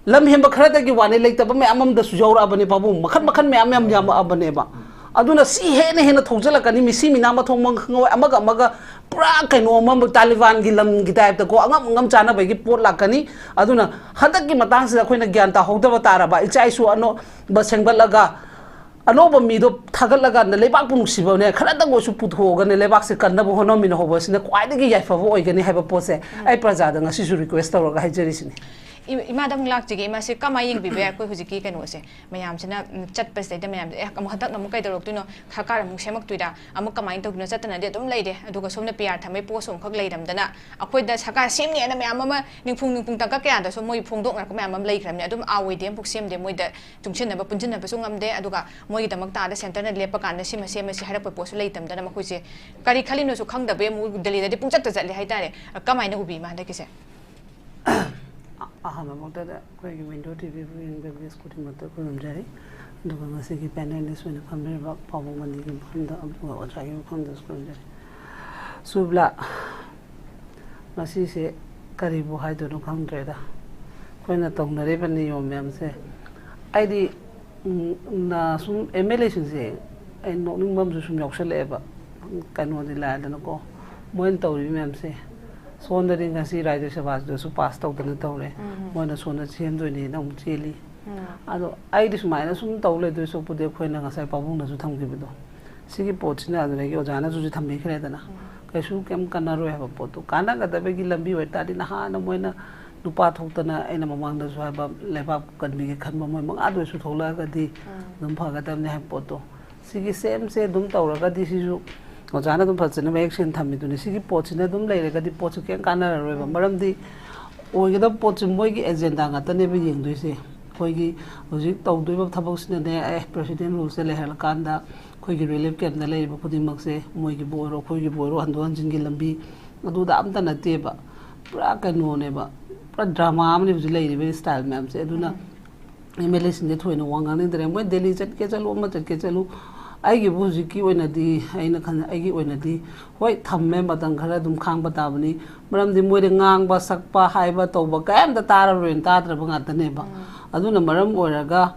ꯂꯝ ꯍꯦꯟꯕ ꯈꯔꯗꯒꯤ ꯋꯥꯅꯤ, ꯂꯩꯇꯕ ꯃꯌꯥꯝ ꯑꯃꯗꯁꯨ ꯌꯥꯎꯔꯛꯑꯕꯅꯦ ꯄꯥꯕꯨꯡ, ꯃꯈꯜ ꯃꯈꯜ ꯃꯌꯥꯝ ꯌꯥꯝ ꯌꯥꯝꯃꯛꯑꯕꯅꯦꯕ꯫ ꯑꯗꯨꯅ ꯁꯤ ꯍꯦꯟꯅ ꯍꯦꯟꯅ ꯊꯧꯖꯤꯜꯂꯛꯀꯅꯤ, ꯃꯤꯁꯤ ꯃꯤꯅꯥ ꯃꯊꯣꯡ ꯃꯔꯝ ꯈꯪꯉꯣꯏ, ꯑꯃꯒ ꯑꯃꯒ ꯄꯨꯔꯥ ꯀꯩꯅꯣ ꯑꯃ, ꯇꯥꯂꯤꯕꯥꯟꯒꯤ ꯂꯝꯒꯤ ꯇꯥꯏꯞꯇꯀꯣ, ꯑꯉꯝ ꯑꯉꯝ ꯆꯥꯅꯕꯒꯤ ꯄꯣꯠ ꯂꯥꯛꯀꯅꯤ꯫ ꯑꯗꯨꯅ ꯍꯟꯗꯛꯀꯤ ꯃꯇꯥꯡꯁꯤꯗ ꯑꯩꯈꯣꯏꯅ ꯒ꯭ꯌꯥꯟ ꯇꯥꯍꯧꯗꯕ ꯇꯥꯔꯕ, ꯏꯆꯥ ꯏꯁꯨ ꯑꯅꯧꯕ ꯁꯦꯝꯒꯠꯂꯒ, ꯑꯅꯧꯕ ꯃꯤꯗꯣ ꯊꯥꯒꯠꯂꯀꯥꯟꯗ ꯂꯩꯕꯥꯛꯄꯨ ꯅꯨꯡꯁꯤꯕꯅꯦ, ꯈꯔꯗꯪ ꯑꯣꯏꯁꯨ ꯄꯨꯊꯣꯛꯑꯒꯅꯦ ꯂꯩꯕꯥꯛꯁꯦ ꯀꯟꯅꯕ ꯍꯣꯠꯅꯃꯤꯟꯅꯍꯧꯕꯁꯤꯅ ꯈ꯭ꯋꯥꯏꯗꯒꯤ ꯌꯥꯏꯐꯕ ꯑꯣꯏꯒꯅꯤ ꯍꯥꯏꯕ ꯄꯣꯠꯁꯦ ꯑꯩ ꯄ꯭ꯔꯖꯥꯗ ꯉꯁꯤꯁꯨ ꯔꯤꯀ꯭ꯋꯦꯁ ꯇꯧꯔꯒ ꯍꯥꯏꯖꯔꯤꯁꯤꯅꯦ꯫ ꯏ- ꯏꯃꯥꯗ ꯑꯃꯨꯛ ꯂꯥꯛꯆꯒꯦ꯫ ꯏꯃꯥꯁꯦ ꯀꯃꯥꯏꯅ ꯌꯦꯡꯕꯤꯕ ꯌꯥꯏ? ꯑꯩꯈꯣꯏ ꯍꯧꯖꯤꯛꯀꯤ ꯀꯩꯅꯣꯁꯦ, ꯃꯌꯥꯝꯁꯤꯅ, ꯎꯝ, ꯆꯠꯄꯁꯤꯗꯩꯗ ꯃꯌꯥꯝꯁꯦ, "ꯑꯦ, ꯑꯃꯨꯛ ꯍꯟꯗꯛꯅ ꯑꯃꯨꯛ ꯀꯩꯗꯧꯔꯛꯇꯣꯏꯅꯣ? ꯁꯔꯀꯥꯔ ꯑꯃꯨꯛ ꯁꯦꯝꯃꯛꯇꯣꯏꯔꯥ? ꯑꯃꯨꯛ ꯀꯃꯥꯏꯅ ꯇꯧꯗꯣꯏꯅꯣ?" ꯆꯠꯇꯅꯗꯤ ꯑꯗꯨꯝ ꯂꯩꯔꯦ꯫ ꯑꯗꯨꯒ ꯁꯣꯝꯅ ꯄꯤ ꯑꯥꯔ ꯊꯝꯕꯩ ꯄꯣꯁ ꯑꯃꯈꯛ ꯂꯩꯔꯝꯗꯅ, ꯑꯩꯈꯣꯏꯗ ꯁꯔꯀꯥꯔ ꯁꯦꯝꯅꯤ ꯍꯥꯏꯅ ꯃꯌꯥꯝ ꯑꯃ ꯅꯤꯡꯐꯨꯡ ꯅꯤꯡꯐꯨꯡ ꯇꯥꯡꯀꯛ ꯀꯌꯥꯗꯁꯨ ꯃꯣꯏ ꯐꯣꯡꯗꯣꯛꯅꯔꯛꯄ ꯃꯌꯥꯝ ꯑꯃ ꯂꯩꯈ꯭ꯔꯕꯅꯤ꯫ ꯑꯗꯨꯝ ꯑꯥ ꯑꯣꯏꯗꯦ, ꯑꯃꯐꯥꯎ ꯁꯦꯝꯗꯦ, ꯃꯣꯏꯗ ꯆꯨꯡꯁꯤꯟꯅꯕ ꯄꯨꯟꯁꯤꯟꯅꯕꯁꯨ ꯉꯝꯗꯦ꯫ ꯑꯗꯨꯒ ꯃꯣꯏꯒꯤꯗꯃꯛ ꯇꯥꯗ ꯁꯦꯟꯇꯔꯅ ꯂꯦꯞꯄ ꯀꯥꯟꯗ ꯁꯤꯃ ꯁꯦꯝꯃꯁꯤ ꯍꯥꯏꯔꯛꯄ ꯄꯣꯠꯁꯨ ꯂꯩꯇꯝꯗꯅ ꯃꯈꯣꯏꯁꯦ ꯀꯔꯤ ꯈꯜꯂꯤꯅꯣꯁꯨ ꯈꯪꯗꯕꯩ ꯑꯃꯨꯛ ꯗꯦꯜꯂꯤꯗꯗꯤ ꯄꯨꯡꯆꯠꯇ ꯆꯠꯂꯦ ꯍꯥꯏꯇꯥꯔꯦ꯫ ꯀꯃꯥꯏꯅ ꯎꯕꯤ ꯏꯃꯥ ꯍꯟꯗꯛꯀꯤꯁꯦ? ꯑꯍꯥꯟꯕꯃꯛꯇꯗ ꯑꯩꯈꯣꯏꯒꯤ ꯋꯤꯟꯗꯣ ꯇꯤ ꯚꯤꯕꯨ ꯌꯦꯡꯕꯤꯕ ꯁ꯭ꯀꯨꯜ ꯈꯨꯗꯤꯡꯃꯛꯇ ꯈꯨꯔꯨꯝꯖꯔꯤ꯫ ꯑꯗꯨꯒ ꯉꯁꯤꯒꯤ ꯄꯦꯅꯦꯂꯤꯁ ꯑꯣꯏꯅ ꯐꯝꯕꯤꯔꯤꯕ ꯄꯥꯕꯨꯡ ꯃꯅꯤꯒꯤ ꯃꯐꯝꯗ, ꯑꯗꯨꯒ ꯑꯣꯖꯥꯒꯤ ꯃꯐꯝꯗꯁꯨ ꯈꯨꯔꯨꯝꯖꯔꯤ꯫ ꯁꯨꯕ꯭ꯂꯥ, ꯃꯁꯤꯁꯦ ꯀꯔꯤꯕꯨ ꯍꯥꯏꯗꯣꯏꯅꯣ ꯈꯪꯗ꯭ꯔꯦꯗ꯫ ꯑꯩꯈꯣꯏꯅ ꯇꯧꯅꯔꯤꯕ ꯅꯤꯌꯣꯝ ꯃꯌꯥꯝꯁꯦ, ꯑꯩꯗꯤ ꯎꯝ, ꯅ ꯁꯨꯝ ꯑꯦꯝ ꯑꯦꯜ ꯑꯦꯁꯤꯡꯁꯦ ꯑꯩ ꯅꯣꯛꯅꯤꯡꯕ ꯑꯃꯁꯨ ꯁꯨꯝ ꯌꯥꯎꯁꯜꯂꯛꯑꯦꯕ꯫ ꯀꯩꯅꯣꯗꯤ ꯂꯥꯏꯗꯅꯀꯣ, ꯃꯣꯏꯅ ꯇꯧꯔꯤꯕ ꯃꯌꯥꯝꯁꯦ, ꯁꯣꯝꯗꯗꯤ ꯉꯁꯤ ꯔꯥꯖ꯭ꯌ ꯁꯚꯥꯁꯤꯗꯁꯨ ꯄꯥꯁ ꯇꯧꯗꯅ ꯇꯧꯔꯦ, ꯃꯣꯏꯅ ꯁꯣꯝꯗ ꯁꯦꯝꯗꯣꯏꯅꯦꯅ ꯑꯃꯨꯛ ꯆꯦꯜꯂꯤ꯫ ꯑꯗꯣ ꯑꯩꯗꯤ ꯁꯨꯃꯥꯏꯅ ꯁꯨꯝ ꯇꯧ ꯂꯩꯗꯣꯏ ꯁꯔꯨꯛꯄꯨꯗꯤ, ꯑꯩꯈꯣꯏꯅ ꯉꯁꯥꯏ ꯄꯥꯕꯨꯡꯅꯁꯨ ꯊꯝꯈꯤꯕꯗꯣ, ꯁꯤꯒꯤ ꯄꯣꯠꯁꯤꯅ, ꯑꯗꯨꯗꯒꯤ ꯑꯣꯖꯥꯅꯁꯨ ꯍꯧꯖꯤꯛ ꯊꯝꯕꯤꯈ꯭ꯔꯦꯗꯅ, ꯀꯩꯁꯨ ꯀꯩꯝ ꯀꯥꯟꯅꯔꯣꯏ ꯍꯥꯏꯕ ꯄꯣꯠꯇꯣ, ꯀꯥꯟꯅꯒꯗꯕꯒꯤ ꯂꯝꯕꯤ ꯑꯣꯏꯇꯥꯔꯗꯤ ꯅꯍꯥꯟꯅ ꯃꯣꯏꯅ ꯅꯨꯄꯥ ꯊꯣꯛꯇꯅ, ꯑꯩꯅ ꯃꯃꯥꯡꯗꯁꯨ ꯍꯥꯏꯕ, ꯂꯩꯕꯥꯛ ꯀꯟꯕꯤꯒꯦ ꯈꯟꯕ ꯃꯣꯏ ꯃꯉꯥꯗ ꯑꯣꯏꯁꯨ ꯊꯣꯛꯂꯛꯑꯒꯗꯤ ꯑꯗꯨꯝ ꯐꯒꯗꯕꯅꯤ ꯍꯥꯏꯕ ꯄꯣꯠꯇꯣ, ꯁꯤꯒꯤ ꯁꯦꯝꯁꯦ ꯑꯗꯨꯝ ꯇꯧꯔꯒꯗꯤ, ꯁꯤꯁꯨ ꯑꯣꯖꯥꯅ ꯑꯗꯨꯝ ꯐꯖꯅ ꯃꯌꯦꯛ ꯁꯦꯡꯅ ꯊꯝꯃꯤꯗꯨꯅꯤ꯫ ꯁꯤꯒꯤ ꯄꯣꯠꯁꯤꯅ ꯑꯗꯨꯝ ꯂꯩꯔꯒꯗꯤ ꯄꯣꯠꯁꯤ ꯀꯩꯝ ꯀꯥꯟꯅꯔꯔꯣꯏꯕ꯫ ꯃꯔꯝꯗꯤ ꯑꯣꯏꯒꯗꯕ ꯄꯣꯠꯁꯤ ꯃꯣꯏꯒꯤ ꯑꯦꯖꯦꯟꯗꯥ ꯉꯥꯛꯇꯅꯦꯕ ꯌꯦꯡꯗꯣꯏꯁꯦ꯫ ꯑꯩꯈꯣꯏꯒꯤ ꯍꯧꯖꯤꯛ ꯇꯧꯗꯣꯏꯕ ꯊꯕꯛꯁꯤꯅꯅꯦ, ꯑꯦ, ꯄ꯭ꯔꯦꯁꯤꯗꯦꯟ ꯔꯨꯜꯁꯦ ꯂꯩꯍꯜꯂꯀꯥꯟꯗ ꯑꯩꯈꯣꯏꯒꯤ ꯔꯤꯂꯤꯐ ꯀꯦꯝꯞꯇ ꯂꯩꯔꯤꯕ ꯈꯨꯗꯤꯡꯃꯛꯁꯦ, ꯃꯣꯏꯒꯤꯕꯨ ꯑꯣꯏꯔꯣ, ꯑꯩꯈꯣꯏꯒꯤꯕꯨ ꯑꯣꯏꯔꯣ, ꯍꯟꯗꯣꯛ ꯍꯟꯖꯤꯟꯒꯤ ꯂꯝꯕꯤ, ꯑꯗꯨꯗ ꯑꯝꯇ ꯅꯠꯇꯦꯕ꯫ ꯄꯨꯔꯥ ꯀꯩꯅꯣꯅꯦꯕ, ꯄꯨꯔꯥ ꯗ꯭ꯔꯃꯥ ꯑꯃꯅꯦ ꯍꯧꯖꯤꯛ ꯂꯩꯔꯤꯕ ꯁ꯭ꯇꯥꯏꯜ ꯃꯌꯥꯝꯁꯦ꯫ ꯑꯗꯨꯅ ꯑꯦꯝ ꯑꯦꯜ ꯑꯦꯁꯤꯡꯁꯦ ꯊꯣꯏꯅ ꯋꯥ ꯉꯥꯡꯅꯤꯡꯗ꯭ꯔꯦ꯫ ꯃꯣꯏ ꯗꯦꯜꯂꯤ ꯆꯠꯀꯦ ꯆꯠꯂꯨ, ꯑꯃ ꯆꯠꯀꯦ ꯆꯠꯂꯨ, ꯑꯩꯒꯤꯕꯨ ꯍꯧꯖꯤꯛꯀꯤ ꯑꯣꯏꯅꯗꯤ, ꯑꯩꯅ ꯈꯟ ꯑꯩꯒꯤ ꯑꯣꯏꯅꯗꯤ, ꯍꯣꯏ, ꯊꯝꯃꯦ, ꯃꯇꯝ ꯈꯔ ꯑꯗꯨꯝ ꯈꯥꯡꯕ ꯇꯥꯕꯅꯤ꯫ ꯃꯔꯝꯗꯤ ꯃꯣꯏꯗꯤ ꯉꯥꯡꯕ, ꯁꯛꯄ, ꯍꯥꯏꯕ, ꯇꯧꯕ ꯀꯩꯝꯇ ꯇꯥꯔꯔꯣꯏꯅ ꯇꯥꯗ꯭ꯔꯕ ꯉꯥꯛꯇꯅꯦꯕ꯫ ꯑꯗꯨꯅ ꯃꯔꯝ ꯑꯣꯏꯔꯒ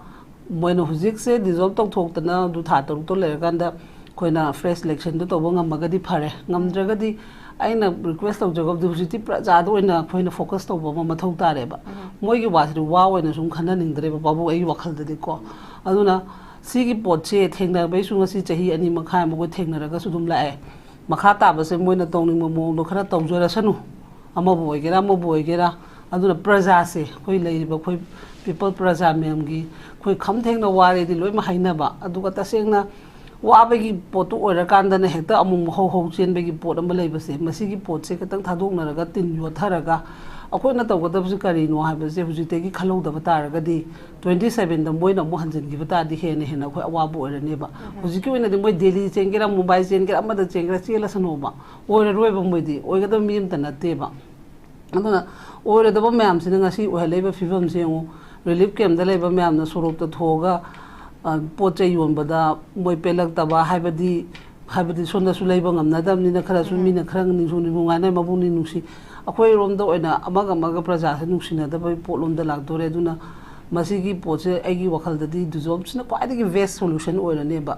ꯃꯣꯏꯅ ꯍꯧꯖꯤꯛꯁꯦ dissolve ꯇꯧꯊꯣꯛꯇꯅ ꯑꯗꯨ ꯊꯥ ꯇꯔꯨꯛꯇꯣ ꯂꯩꯔꯀꯥꯟꯗ ꯑꯩꯈꯣꯏꯅ fresh election ꯗꯣ ꯇꯧꯕ ꯉꯝꯃꯒꯗꯤ ꯐꯔꯦ꯫ ꯉꯝꯗ꯭ꯔꯒꯗꯤ ꯑꯩꯅ request ꯇꯧꯖꯒꯗꯕꯗꯤ ꯍꯧꯖꯤꯛꯇꯤ ꯄ꯭ꯔꯖꯥꯗ ꯑꯣꯏꯅ ꯑꯩꯈꯣꯏꯅ focus ꯇꯧꯕ ꯑꯃ ꯃꯊꯧ ꯇꯥꯔꯦꯕ꯫ ꯃꯣꯏꯒꯤ ꯋꯥꯁꯤꯗꯤ ꯋꯥ ꯑꯣꯏꯅ ꯁꯨꯝ ꯈꯟꯅꯅꯤꯡꯗ꯭ꯔꯦꯕ ꯄꯥꯕꯨꯡ, ꯑꯩꯒꯤ ꯋꯥꯈꯜꯗꯗꯤꯀꯣ꯫ ꯑꯗꯨꯅ ꯁꯤꯒꯤ ꯄꯣꯠꯁꯦ ꯊꯦꯡꯅꯕꯩꯁꯨ ꯉꯁꯤ ꯆꯍꯤ ꯑꯅꯤ ꯃꯈꯥꯏꯃꯨꯛ ꯑꯩꯈꯣꯏ ꯊꯦꯡꯅꯔꯒꯁꯨ ꯑꯗꯨꯝ ꯂꯥꯛꯑꯦ꯫ ꯃꯈꯥ ꯇꯥꯕꯁꯦ ꯃꯣꯏꯅ ꯇꯧꯅꯤꯡꯕ ꯃꯑꯣꯡꯗꯣ ꯈꯔ ꯇꯧꯖꯔꯁꯅꯨ, ꯑꯃꯕꯨ ꯑꯣꯏꯒꯦꯔꯥ ꯑꯃꯕꯨ ꯑꯣꯏꯒꯦꯔꯥ꯫ ꯑꯗꯨꯅ ꯄ꯭ꯔꯖꯥꯁꯦ, ꯑꯩꯈꯣꯏ ꯂꯩꯔꯤꯕ ꯑꯩꯈꯣꯏ people, ꯄ꯭ꯔꯖꯥ ꯃꯌꯥꯝꯒꯤ, ꯑꯩꯈꯣꯏ ꯈꯝ ꯊꯦꯡꯅ ꯋꯥꯔꯦꯗꯤ ꯂꯣꯏꯅꯃꯛ ꯍꯥꯏꯅꯕ, ꯑꯗꯨꯒ ꯇꯁꯦꯡꯅ ꯋꯥꯕꯒꯤ ꯄꯣꯠꯇꯨ ꯑꯣꯏꯔꯀꯥꯟꯗꯅ ꯍꯦꯛꯇ ꯑꯃꯨꯛ ꯍꯧ ꯍꯧ ꯆꯦꯟꯕꯒꯤ ꯄꯣꯠ ꯑꯃ ꯂꯩꯕꯁꯦ, ꯃꯁꯤꯒꯤ ꯄꯣꯠꯁꯦ ꯈꯤꯇꯪ ꯊꯥꯗꯣꯛꯅꯔꯒ, ꯇꯤꯟ ꯌꯣꯠꯊꯔꯒ ꯑꯩꯈꯣꯏꯅ ꯇꯧꯒꯗꯕꯁꯦ ꯀꯔꯤꯅꯣ ꯍꯥꯏꯕꯁꯦ ꯍꯧꯖꯤꯛꯇꯒꯤ ꯈꯜꯍꯧꯗꯕ ꯇꯥꯔꯒꯗꯤ, twenty seven ꯗ ꯃꯣꯏꯅ ꯑꯃꯨꯛ ꯍꯟꯖꯤꯟꯈꯤꯕ ꯇꯥꯔꯗꯤ ꯍꯦꯟꯅ ꯍꯦꯟꯅ ꯑꯩꯈꯣꯏ ꯑꯋꯥꯕ ꯑꯣꯏꯔꯅꯦꯕ꯫ ꯍꯧꯖꯤꯛꯀꯤ ꯑꯣꯏꯅꯗꯤ ꯃꯣꯏ ꯗꯦꯜꯂꯤ ꯆꯦꯟꯒꯦꯔꯥ, ꯃꯨꯝꯕꯥꯏ ꯆꯦꯟꯒꯦꯔꯥ, ꯑꯃꯗ ꯆꯦꯟꯒꯦꯔꯥ, ꯆꯦꯜꯂꯁꯅꯣꯕ, ꯑꯣꯏꯔꯔꯣꯏꯕ, ꯃꯣꯏꯗꯤ ꯑꯣꯏꯒꯗꯕ ꯃꯤ ꯑꯝꯇ ꯅꯠꯇꯦꯕ꯫ ꯑꯗꯨꯅ ꯑꯣꯏꯔꯣꯏꯗꯕ ꯃꯌꯥꯝꯁꯤꯅ ꯉꯁꯤ ꯑꯣꯏꯍꯜꯂꯛꯏꯕ ꯐꯤꯕꯝꯁꯦ ꯌꯦꯡꯉꯨ꯫ Relief camp ꯇ ꯂꯩꯕ ꯃꯌꯥꯝꯅ ꯁꯣꯔꯣꯛꯇ ꯊꯣꯛꯑꯒ, ꯑ, ꯄꯣꯠ ꯆꯩ ꯌꯣꯟꯕꯗ ꯃꯣꯏ ꯄꯦꯜꯂꯛꯇꯕ ꯍꯥꯏꯕꯗꯤ, ꯍꯥꯏꯕꯗꯤ ꯁꯣꯝꯗꯁꯨ ꯂꯩꯕ ꯉꯝꯅꯗꯕꯅꯤꯅ ꯈꯔꯁꯨ ꯃꯤꯅ ꯈꯔ ꯅꯤꯡꯁꯨ ꯅꯤꯡꯁꯨ ꯉꯥꯏꯅ ꯃꯕꯨꯛꯅꯤꯡ ꯅꯨꯡꯁꯤ꯫ ꯑꯩꯈꯣꯏꯔꯣꯝꯗ ꯑꯣꯏꯅ ꯑꯃꯒ ꯑꯃꯒ ꯄ꯭ꯔꯖꯥꯁꯦ ꯅꯨꯡꯁꯤꯅꯗꯕꯒꯤ ꯄꯣꯠꯂꯣꯝꯗ ꯂꯥꯛꯇꯣꯔꯦ꯫ ꯑꯗꯨꯅ ꯃꯁꯤꯒꯤ ꯄꯣꯠꯁꯦ ꯑꯩꯒꯤ ꯋꯥꯈꯜꯗꯗꯤ dissolve ꯁꯤꯅ ꯈ꯭ꯋꯥꯏꯗꯒꯤ best solution ꯑꯣꯏꯔꯅꯦꯕ꯫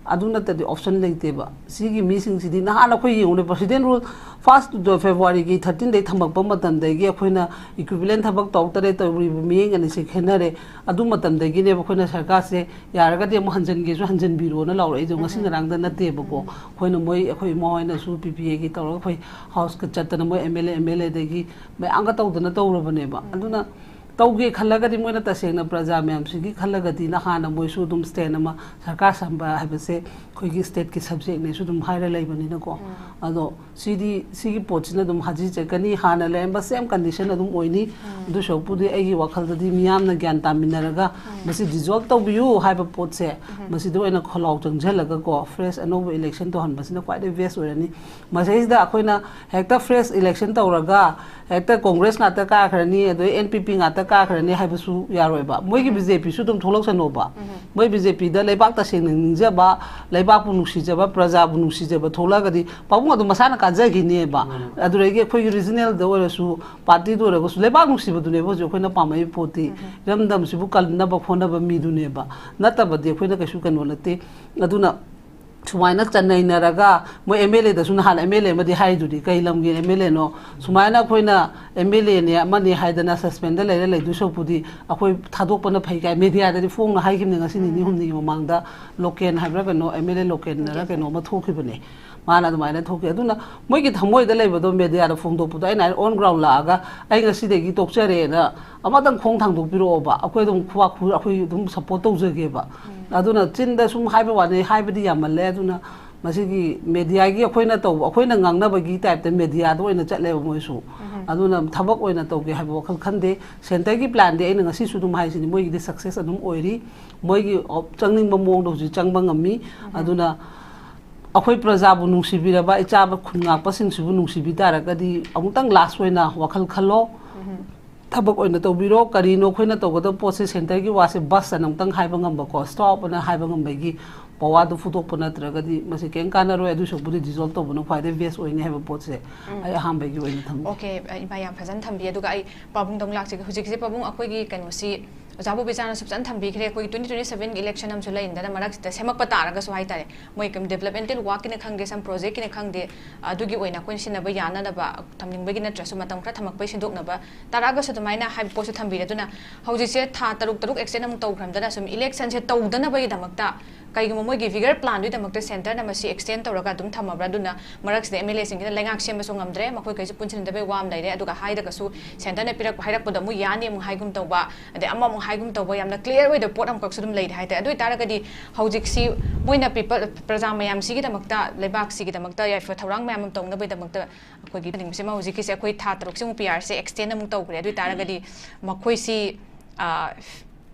ꯑꯗꯨ ꯅꯠꯇꯗꯤ option ꯂꯩꯇꯦꯕ꯫ ꯁꯤꯒꯤ ꯃꯤꯁꯤꯡꯁꯤꯗꯤ ꯅꯍꯥꯟ ꯑꯩꯈꯣꯏ ꯌꯦꯡꯉꯨꯅꯦ, President Rule first February ꯒꯤ thirteen ꯗꯒꯤ ꯊꯝꯃꯛꯄ ꯃꯇꯝꯗꯒꯤ ꯑꯩꯈꯣꯏꯅ equivalent ꯊꯕꯛ ꯇꯧ ꯇꯔꯦ ꯇꯧꯔꯤꯕ ꯃꯤꯠꯌꯦꯡ ꯑꯅꯤꯁꯦ ꯈꯦꯠꯅꯔꯦ꯫ ꯑꯗꯨ ꯃꯇꯝꯗꯒꯤꯅꯦꯕ ꯑꯩꯈꯣꯏꯅ ꯁꯔꯀꯥꯔꯁꯦ ꯌꯥꯔꯒꯗꯤ ꯑꯃꯨꯛ ꯍꯟꯖꯤꯟꯒꯦꯁꯨ ꯍꯟꯖꯤꯟꯕꯤꯔꯣꯅ ꯂꯥꯎꯔꯛꯏꯗꯣ, ꯉꯁꯤ ꯉꯔꯥꯡꯗ ꯅꯠꯇꯦꯕꯀꯣ꯫ ꯑꯩꯈꯣꯏꯅ ꯃꯣꯏ, ꯑꯩꯈꯣꯏ ꯏꯃꯥ ꯍꯣꯏꯅꯁꯨ P P A ꯒꯤ ꯇꯧꯔꯒ ꯑꯩꯈꯣꯏ House ꯀ ꯆꯠꯇꯅ ꯃꯣꯏ M L A, M L A ꯗꯒꯤ ꯃꯌꯥꯝꯒ ꯇꯧꯗꯅ ꯇꯧꯔꯕꯅꯦꯕ꯫ ꯑꯗꯨꯅ ꯇꯧꯒꯦ ꯈꯜꯂꯒꯗꯤ ꯃꯣꯏꯅ ꯇꯁꯦꯡꯅ ꯄ꯭ꯔꯖꯥ ꯃꯌꯥꯝꯁꯤꯒꯤ ꯈꯜꯂꯒꯗꯤ ꯅꯍꯥꯟꯅ ꯃꯣꯏꯁꯨ ꯑꯗꯨꯝ stand ꯑꯃ, ꯁꯔꯀꯥꯔ ꯁꯝꯕ ꯍꯥꯏꯕꯁꯦ ꯑꯩꯈꯣꯏꯒꯤ state ꯀꯤ subject ꯅꯦꯁꯨ ꯑꯗꯨꯝ ꯍꯥꯏꯔ ꯂꯩꯕꯅꯤꯅꯀꯣ꯫ ꯑꯗꯣ ꯁꯤꯗꯤ, ꯁꯤꯒꯤ ꯄꯣꯠꯁꯤꯅ ꯑꯗꯨꯝ ꯍꯥꯖꯤ ꯆꯠꯀꯅꯤ, ꯍꯥꯟꯅ ꯂꯩꯔꯝꯕ same condition ꯑꯗꯨꯝ ꯑꯣꯏꯅꯤ꯫ ꯑꯗꯨ ꯁꯔꯨꯛꯄꯨꯗꯤ ꯑꯩꯒꯤ ꯋꯥꯈꯜꯗꯗꯤ ꯃꯤꯌꯥꯝꯅ ꯒ꯭ꯌꯥꯟ ꯇꯥꯃꯤꯟꯅꯔꯒ ꯃꯁꯤ dissolve ꯇꯧꯕꯤꯌꯨ ꯍꯥꯏꯕ ꯄꯣꯠꯁꯦ, ꯃꯁꯤꯗ ꯑꯣꯏꯅ ꯈꯣꯜꯂꯥꯎ ꯆꯪꯁꯤꯜꯂꯒꯀꯣ, fresh ꯑꯅꯧꯕ election ꯇꯧꯍꯟꯕꯁꯤꯅ ꯈ꯭ꯋꯥꯏꯗꯒꯤ best ꯑꯣꯏꯔꯅꯤ꯫ ꯃꯁꯤꯗꯩꯁꯤꯗ ꯑꯩꯈꯣꯏꯅ ꯍꯦꯛꯇ fresh election ꯇꯧꯔꯒ ꯍꯦꯛꯇ Congress ꯉꯥꯛꯇ ꯀꯥꯈ꯭ꯔꯅꯤ, ꯑꯗꯩ N P P ꯉꯥꯛꯇ ꯀꯥꯈ꯭ꯔꯅꯤ ꯍꯥꯏꯕꯁꯨ ꯌꯥꯔꯣꯏꯕ꯫ ꯃꯣꯏꯒꯤ ꯕꯤ ꯖꯦ ꯄꯤꯁꯨ ꯑꯗꯨꯝ ꯊꯣꯛꯂꯛꯁꯅꯣꯕ꯫ ꯃꯣꯏ ꯕꯤ ꯖꯦ ꯄꯤꯗ ꯂꯩꯕꯥꯛ ꯇꯁꯦꯡꯅ ꯅꯤꯡꯖꯕ, ꯂꯩꯕꯥꯛꯄꯨ ꯅꯨꯡꯁꯤꯖꯕ, ꯄ꯭ꯔꯖꯥꯕꯨ ꯅꯨꯡꯁꯤꯖꯕ ꯊꯣꯛꯂꯛꯑꯒꯗꯤ ꯄꯥꯕꯨꯡ ꯑꯗꯨꯝ ꯃꯁꯥꯅ ꯀꯥꯖꯈꯤꯅꯦꯕ꯫ ꯑꯗꯨꯗꯒꯤ ꯑꯩꯈꯣꯏꯒꯤ ꯔꯤꯖꯅꯦꯜꯗ ꯑꯣꯏꯔꯁꯨ, ꯄꯥꯔꯇꯤꯗ ꯑꯣꯏꯔꯒꯁꯨ, ꯂꯩꯕꯥꯛ ꯅꯨꯡꯁꯤꯕꯗꯨꯅꯦꯕ ꯍꯧꯖꯤꯛ ꯑꯩꯈꯣꯏꯅ ꯄꯥꯝꯃꯛꯏ ꯄꯣꯠꯇꯤ꯫ ꯏꯔꯝꯗꯝꯁꯤꯕꯨ ꯀꯟꯅꯕ ꯍꯣꯠꯅꯕ ꯃꯤꯗꯨꯅꯦꯕ꯫ ꯅꯠꯇꯕꯗꯤ ꯑꯩꯈꯣꯏꯅ ꯀꯩꯁꯨ ꯀꯩꯅꯣ ꯅꯠꯇꯦ꯫ ꯑꯗꯨꯅ ꯁꯨꯃꯥꯏꯅ ꯆꯟꯅꯩꯅꯔꯒ ꯃꯣꯏ ꯑꯦꯝ ꯑꯦꯜ ꯑꯦꯗꯁꯨ ꯅꯍꯥꯟ ꯑꯦꯝ ꯑꯦꯜ ꯑꯦ ꯑꯃꯗꯤ ꯍꯥꯏꯗꯨꯗꯤ, ꯀꯩ ꯂꯝꯒꯤ ꯑꯦꯝ ꯑꯦꯜ ꯑꯦꯅꯣ? ꯁꯨꯃꯥꯏꯅ ꯑꯩꯈꯣꯏꯅ ꯑꯦꯝ ꯑꯦꯜ ꯑꯦꯅꯦ ꯑꯃꯅꯦ ꯍꯥꯏꯗꯅ ꯁꯁꯄꯦꯟꯗ ꯂꯩꯔ ꯂꯩꯗꯣꯏ ꯁꯔꯨꯛꯄꯨꯗꯤ ꯑꯩꯈꯣꯏ ꯊꯥꯗꯣꯛꯄꯅ ꯐꯩ ꯀꯥꯏ ꯃꯦꯗꯤꯌꯥꯗꯗꯤ ꯐꯣꯡꯅ ꯍꯥꯏꯈꯤꯕꯅꯦ ꯉꯁꯤ ꯅꯤꯅꯤ ꯍꯨꯝꯅꯤꯒꯤ ꯃꯃꯥꯡꯗ꯫ ꯂꯣꯀꯦꯟ ꯍꯥꯏꯕ꯭ꯔꯥ ꯀꯩꯅꯣ, ꯑꯦꯝ ꯑꯦꯜ ꯑꯦ ꯂꯣꯀꯦꯟꯅꯔ ꯀꯩꯅꯣ ꯑꯃ ꯊꯣꯛꯈꯤꯕꯅꯦ꯫ ꯃꯥꯅ ꯑꯗꯨꯃꯥꯏꯅ ꯊꯣꯛꯈꯤ꯫ ꯑꯗꯨꯅ ꯃꯣꯏꯒꯤ ꯊꯃꯣꯏꯗ ꯂꯩꯕꯗꯣ ꯃꯦꯗꯤꯌꯥꯗ ꯐꯣꯡꯗꯣꯛꯄꯗꯣ ꯑꯩꯅ ꯍꯥꯏ, ꯑꯣꯟ ꯒ꯭ꯔꯥꯎꯟ ꯂꯥꯛꯑꯒ ꯑꯩ ꯉꯁꯤꯗꯒꯤ ꯇꯣꯛꯆꯔꯦꯅ ꯑꯃꯇꯪ ꯈꯣꯡ ꯊꯥꯡꯗꯣꯛꯄꯤꯔꯛꯑꯣꯕ꯫ ꯑꯩꯈꯣꯏ ꯑꯗꯨꯝ ꯈꯨꯕꯥꯛ ꯈꯨ-, ꯑꯩꯈꯣꯏ ꯑꯗꯨꯝ ꯁꯞꯄꯣꯔꯠ ꯇꯧꯖꯒꯦꯕ꯫ ꯑꯗꯨꯅ ꯆꯤꯟꯗ ꯁꯨꯝ ꯍꯥꯏꯕ ꯋꯥꯅꯤ, ꯍꯥꯏꯕꯗꯤ ꯌꯥꯝꯃꯜꯂꯦ꯫ ꯑꯗꯨꯅ ꯃꯁꯤꯒꯤ ꯃꯦꯗꯤꯌꯥꯒꯤ ꯑꯩꯈꯣꯏꯅ ꯇꯧꯕ, ꯑꯩꯈꯣꯏꯅ ꯉꯥꯡꯅꯕꯒꯤ ꯇꯥꯏꯞꯇ ꯃꯦꯗꯤꯌꯥꯗ ꯑꯣꯏꯅ ꯆꯠꯂꯦꯕ ꯃꯣꯏꯁꯨ꯫ ꯑꯗꯨꯅ ꯊꯕꯛ ꯑꯣꯏꯅ ꯇꯧꯒꯦ ꯍꯥꯏꯕ ꯋꯥꯈꯜ ꯈꯟꯗꯦ꯫ ꯁꯦꯟꯇꯔꯒꯤ ꯄ꯭ꯂꯥꯟꯗꯤ ꯑꯩꯅ ꯉꯁꯤꯁꯨ ꯑꯗꯨꯝ ꯍꯥꯏꯁꯤꯅꯤ, ꯃꯣꯏꯒꯤꯗꯤ ꯁꯛꯁꯦꯁ ꯑꯗꯨꯝ ꯑꯣꯏꯔꯤ꯫ ꯃꯣꯏꯒꯤ ꯑꯣꯞ-, ꯆꯪꯅꯤꯡꯕ ꯃꯑꯣꯡꯗ ꯍꯧꯖꯤꯛ ꯆꯪꯕ ꯉꯝꯃꯤ꯫ ꯑꯗꯨꯅ ꯑꯩꯈꯣꯏ ꯄ꯭ꯔꯖꯥꯕꯨ ꯅꯨꯡꯁꯤꯕꯤꯔꯕ, ꯏꯆꯥꯕ ꯈꯨꯟ ꯉꯥꯛꯄꯁꯤꯡꯁꯤꯕꯨ ꯅꯨꯡꯁꯤꯕꯤ ꯇꯥꯔꯒꯗꯤ ꯑꯃꯨꯛꯇꯪ ꯂꯥꯁ ꯑꯣꯏꯅ ꯋꯥꯈꯜ ꯈꯜꯂꯣ꯫ ꯊꯕꯛ ꯑꯣꯏꯅ ꯇꯧꯕꯤꯔꯣ꯫ ꯀꯔꯤꯅꯣ ꯑꯩꯈꯣꯏꯅ ꯇꯧꯒꯗꯕ ꯄꯣꯠꯁꯦ, ꯁꯦꯟꯇꯔꯒꯤ ꯋꯥꯁꯦ ꯕꯁ ꯑꯅ ꯑꯃꯨꯛꯇꯪ ꯍꯥꯏꯕ ꯉꯝꯕꯀꯣ, ꯁ꯭ꯇꯣꯞ ꯑꯅ ꯍꯥꯏꯕ ꯉꯝꯕꯒꯤ ꯄꯋꯥꯔꯗꯨ ꯐꯨꯗꯣꯛꯄ ꯅꯠꯇ꯭ꯔꯒꯗꯤ ꯃꯁꯤ ꯀꯩꯝ ꯀꯥꯟꯅꯔꯣꯏ꯫ ꯑꯗꯨ ꯁꯔꯨꯛꯄꯨꯗꯤ ꯗꯤꯖꯣꯜꯕ ꯇꯧꯕꯅ ꯈ꯭ꯋꯥꯏꯗꯒꯤ ꯕꯦꯁ ꯑꯣꯏꯅꯤ ꯍꯥꯏꯕ ꯄꯣꯠꯁꯦ ꯑꯩ ꯑꯍꯥꯟꯕꯒꯤ ꯑꯣꯏꯅ ꯊꯝꯖꯒꯦ꯫ ꯑꯣꯀꯦ, ꯏꯃꯥ ꯌꯥꯝ ꯐꯖꯅ ꯊꯝꯕꯤ꯫ ꯑꯗꯨꯒ ꯑꯩ ꯄꯥꯕꯨꯡꯗ ꯑꯃꯨꯛ ꯂꯥꯛꯆꯒꯦ꯫ ꯍꯧꯖꯤꯛꯁꯦ ꯄꯥꯕꯨꯡ ꯑꯩꯈꯣꯏꯒꯤ ꯀꯩꯅꯣꯁꯤ ꯑꯣꯖꯥ ꯕꯣꯕꯤꯆꯥꯅꯁꯨ ꯐꯖꯅ ꯊꯝꯕꯤꯈ꯭ꯔꯦ꯫ ꯑꯩꯈꯣꯏꯒꯤ twenty twenty seven ꯒꯤ election ꯑꯃꯁꯨ ꯂꯩꯔꯤꯗꯅ, ꯃꯔꯛꯁꯤꯗ ꯁꯦꯝꯃꯛꯄ ꯇꯥꯔꯒꯁꯨ ꯍꯥꯏꯇꯥꯔꯦ, ꯃꯣꯏ ꯀꯩꯝ developmental work ꯀꯤꯅ ꯈꯪꯗꯦ, some project ꯀꯤꯅ ꯈꯪꯗꯦ, ꯑꯗꯨꯒꯤ ꯑꯣꯏꯅ ꯑꯩꯈꯣꯏꯅ ꯁꯤꯖꯤꯟꯅꯕ ꯌꯥꯅꯅꯕ ꯊꯝꯅꯤꯡꯕꯒꯤ ꯅꯠꯇ꯭ꯔꯁꯨ ꯃꯇꯝ ꯈꯔ ꯊꯝꯃꯛꯄꯒꯤ ꯁꯤꯟꯗꯣꯛꯅꯕ ꯇꯥꯔꯛꯑꯒꯁꯨ ꯑꯗꯨꯃꯥꯏꯅ ꯍꯥꯏꯕ ꯄꯣꯠꯁꯨ ꯊꯝꯕꯤꯔꯦ꯫ ꯑꯗꯨꯅ ꯍꯧꯖꯤꯛꯁꯦ ꯊꯥ ꯇꯔꯨꯛ ꯇꯔꯨꯛ extend ꯑꯃꯨꯛ ꯇꯧꯈ꯭ꯔꯝꯗꯅ ꯁꯨꯝ election ꯁꯦ ꯇꯧꯗꯅꯕꯒꯤꯗꯃꯛꯇ ꯀꯩꯒꯨꯝꯕ ꯃꯣꯏꯒꯤ bigger plan ꯗꯨꯒꯤꯗꯃꯛꯇ centre ꯅ ꯃꯁꯤ extend ꯇꯧꯔꯒ ꯑꯗꯨꯝ ꯊꯝꯃꯕ꯭ꯔꯥ? ꯑꯗꯨꯅ ꯃꯔꯛꯁꯤꯗ M L A ꯁꯤꯡꯁꯤꯅ ꯂꯩꯉꯥꯛ ꯁꯦꯝꯕꯁꯨ ꯉꯝꯗ꯭ꯔꯦ, ꯃꯈꯣꯏꯈꯩꯁꯨ ꯄꯨꯟꯁꯤꯟꯅꯗꯕꯩ ꯋꯥ ꯑꯃ ꯂꯩꯔꯦ꯫ ꯑꯗꯨꯒ ꯍꯥꯏꯔꯒꯁꯨ centre ꯅ ꯄꯤꯔꯛ-, ꯍꯥꯏꯔꯛꯄꯗ ꯑꯃꯨꯛ ꯌꯥꯅꯤ ꯑꯃꯨꯛ ꯍꯥꯏꯒꯨꯝ ꯇꯧꯕ, ꯑꯗꯩ ꯑꯃꯃꯨꯛ ꯍꯥꯏꯒꯨꯝ ꯇꯧꯕ, ꯌꯥꯝꯅ clear ꯑꯣꯏꯗꯕ ꯄꯣꯠ ꯑꯃꯈꯛꯁꯨ ꯑꯗꯨꯝ ꯂꯩꯔꯦ ꯍꯥꯏꯇꯥꯔꯦ꯫ ꯑꯗꯨ ꯑꯣꯏꯇꯥꯔꯒꯗꯤ ꯍꯧꯖꯤꯛꯁꯤ ꯃꯣꯏꯅ people, ꯄ꯭ꯔꯖꯥ ꯃꯌꯥꯝꯁꯤꯒꯤꯗꯃꯛꯇ, ꯂꯩꯕꯥꯛꯁꯤꯒꯤꯗꯃꯛꯇ ꯌꯥꯏꯐ ꯊꯧꯔꯥꯡ ꯃꯌꯥꯝ ꯑꯃ ꯇꯧꯅꯕꯒꯤꯗꯃꯛꯇ ꯑꯩꯈꯣꯏꯒꯤ ꯊꯝꯅꯤꯡꯕꯁꯤꯃ ꯍꯧꯖꯤꯛꯀꯤꯁꯦ ꯑꯩꯈꯣꯏ ꯊꯥ ꯇꯔꯨꯛꯁꯤꯃꯨꯛ P R ꯁꯦ extend ꯑꯃꯨꯛ ꯇꯧꯈ꯭ꯔꯦ꯫ ꯑꯗꯨ ꯑꯣꯏꯇꯥꯔꯒꯗꯤ ꯃꯈꯣꯏꯁꯤ, ꯑ,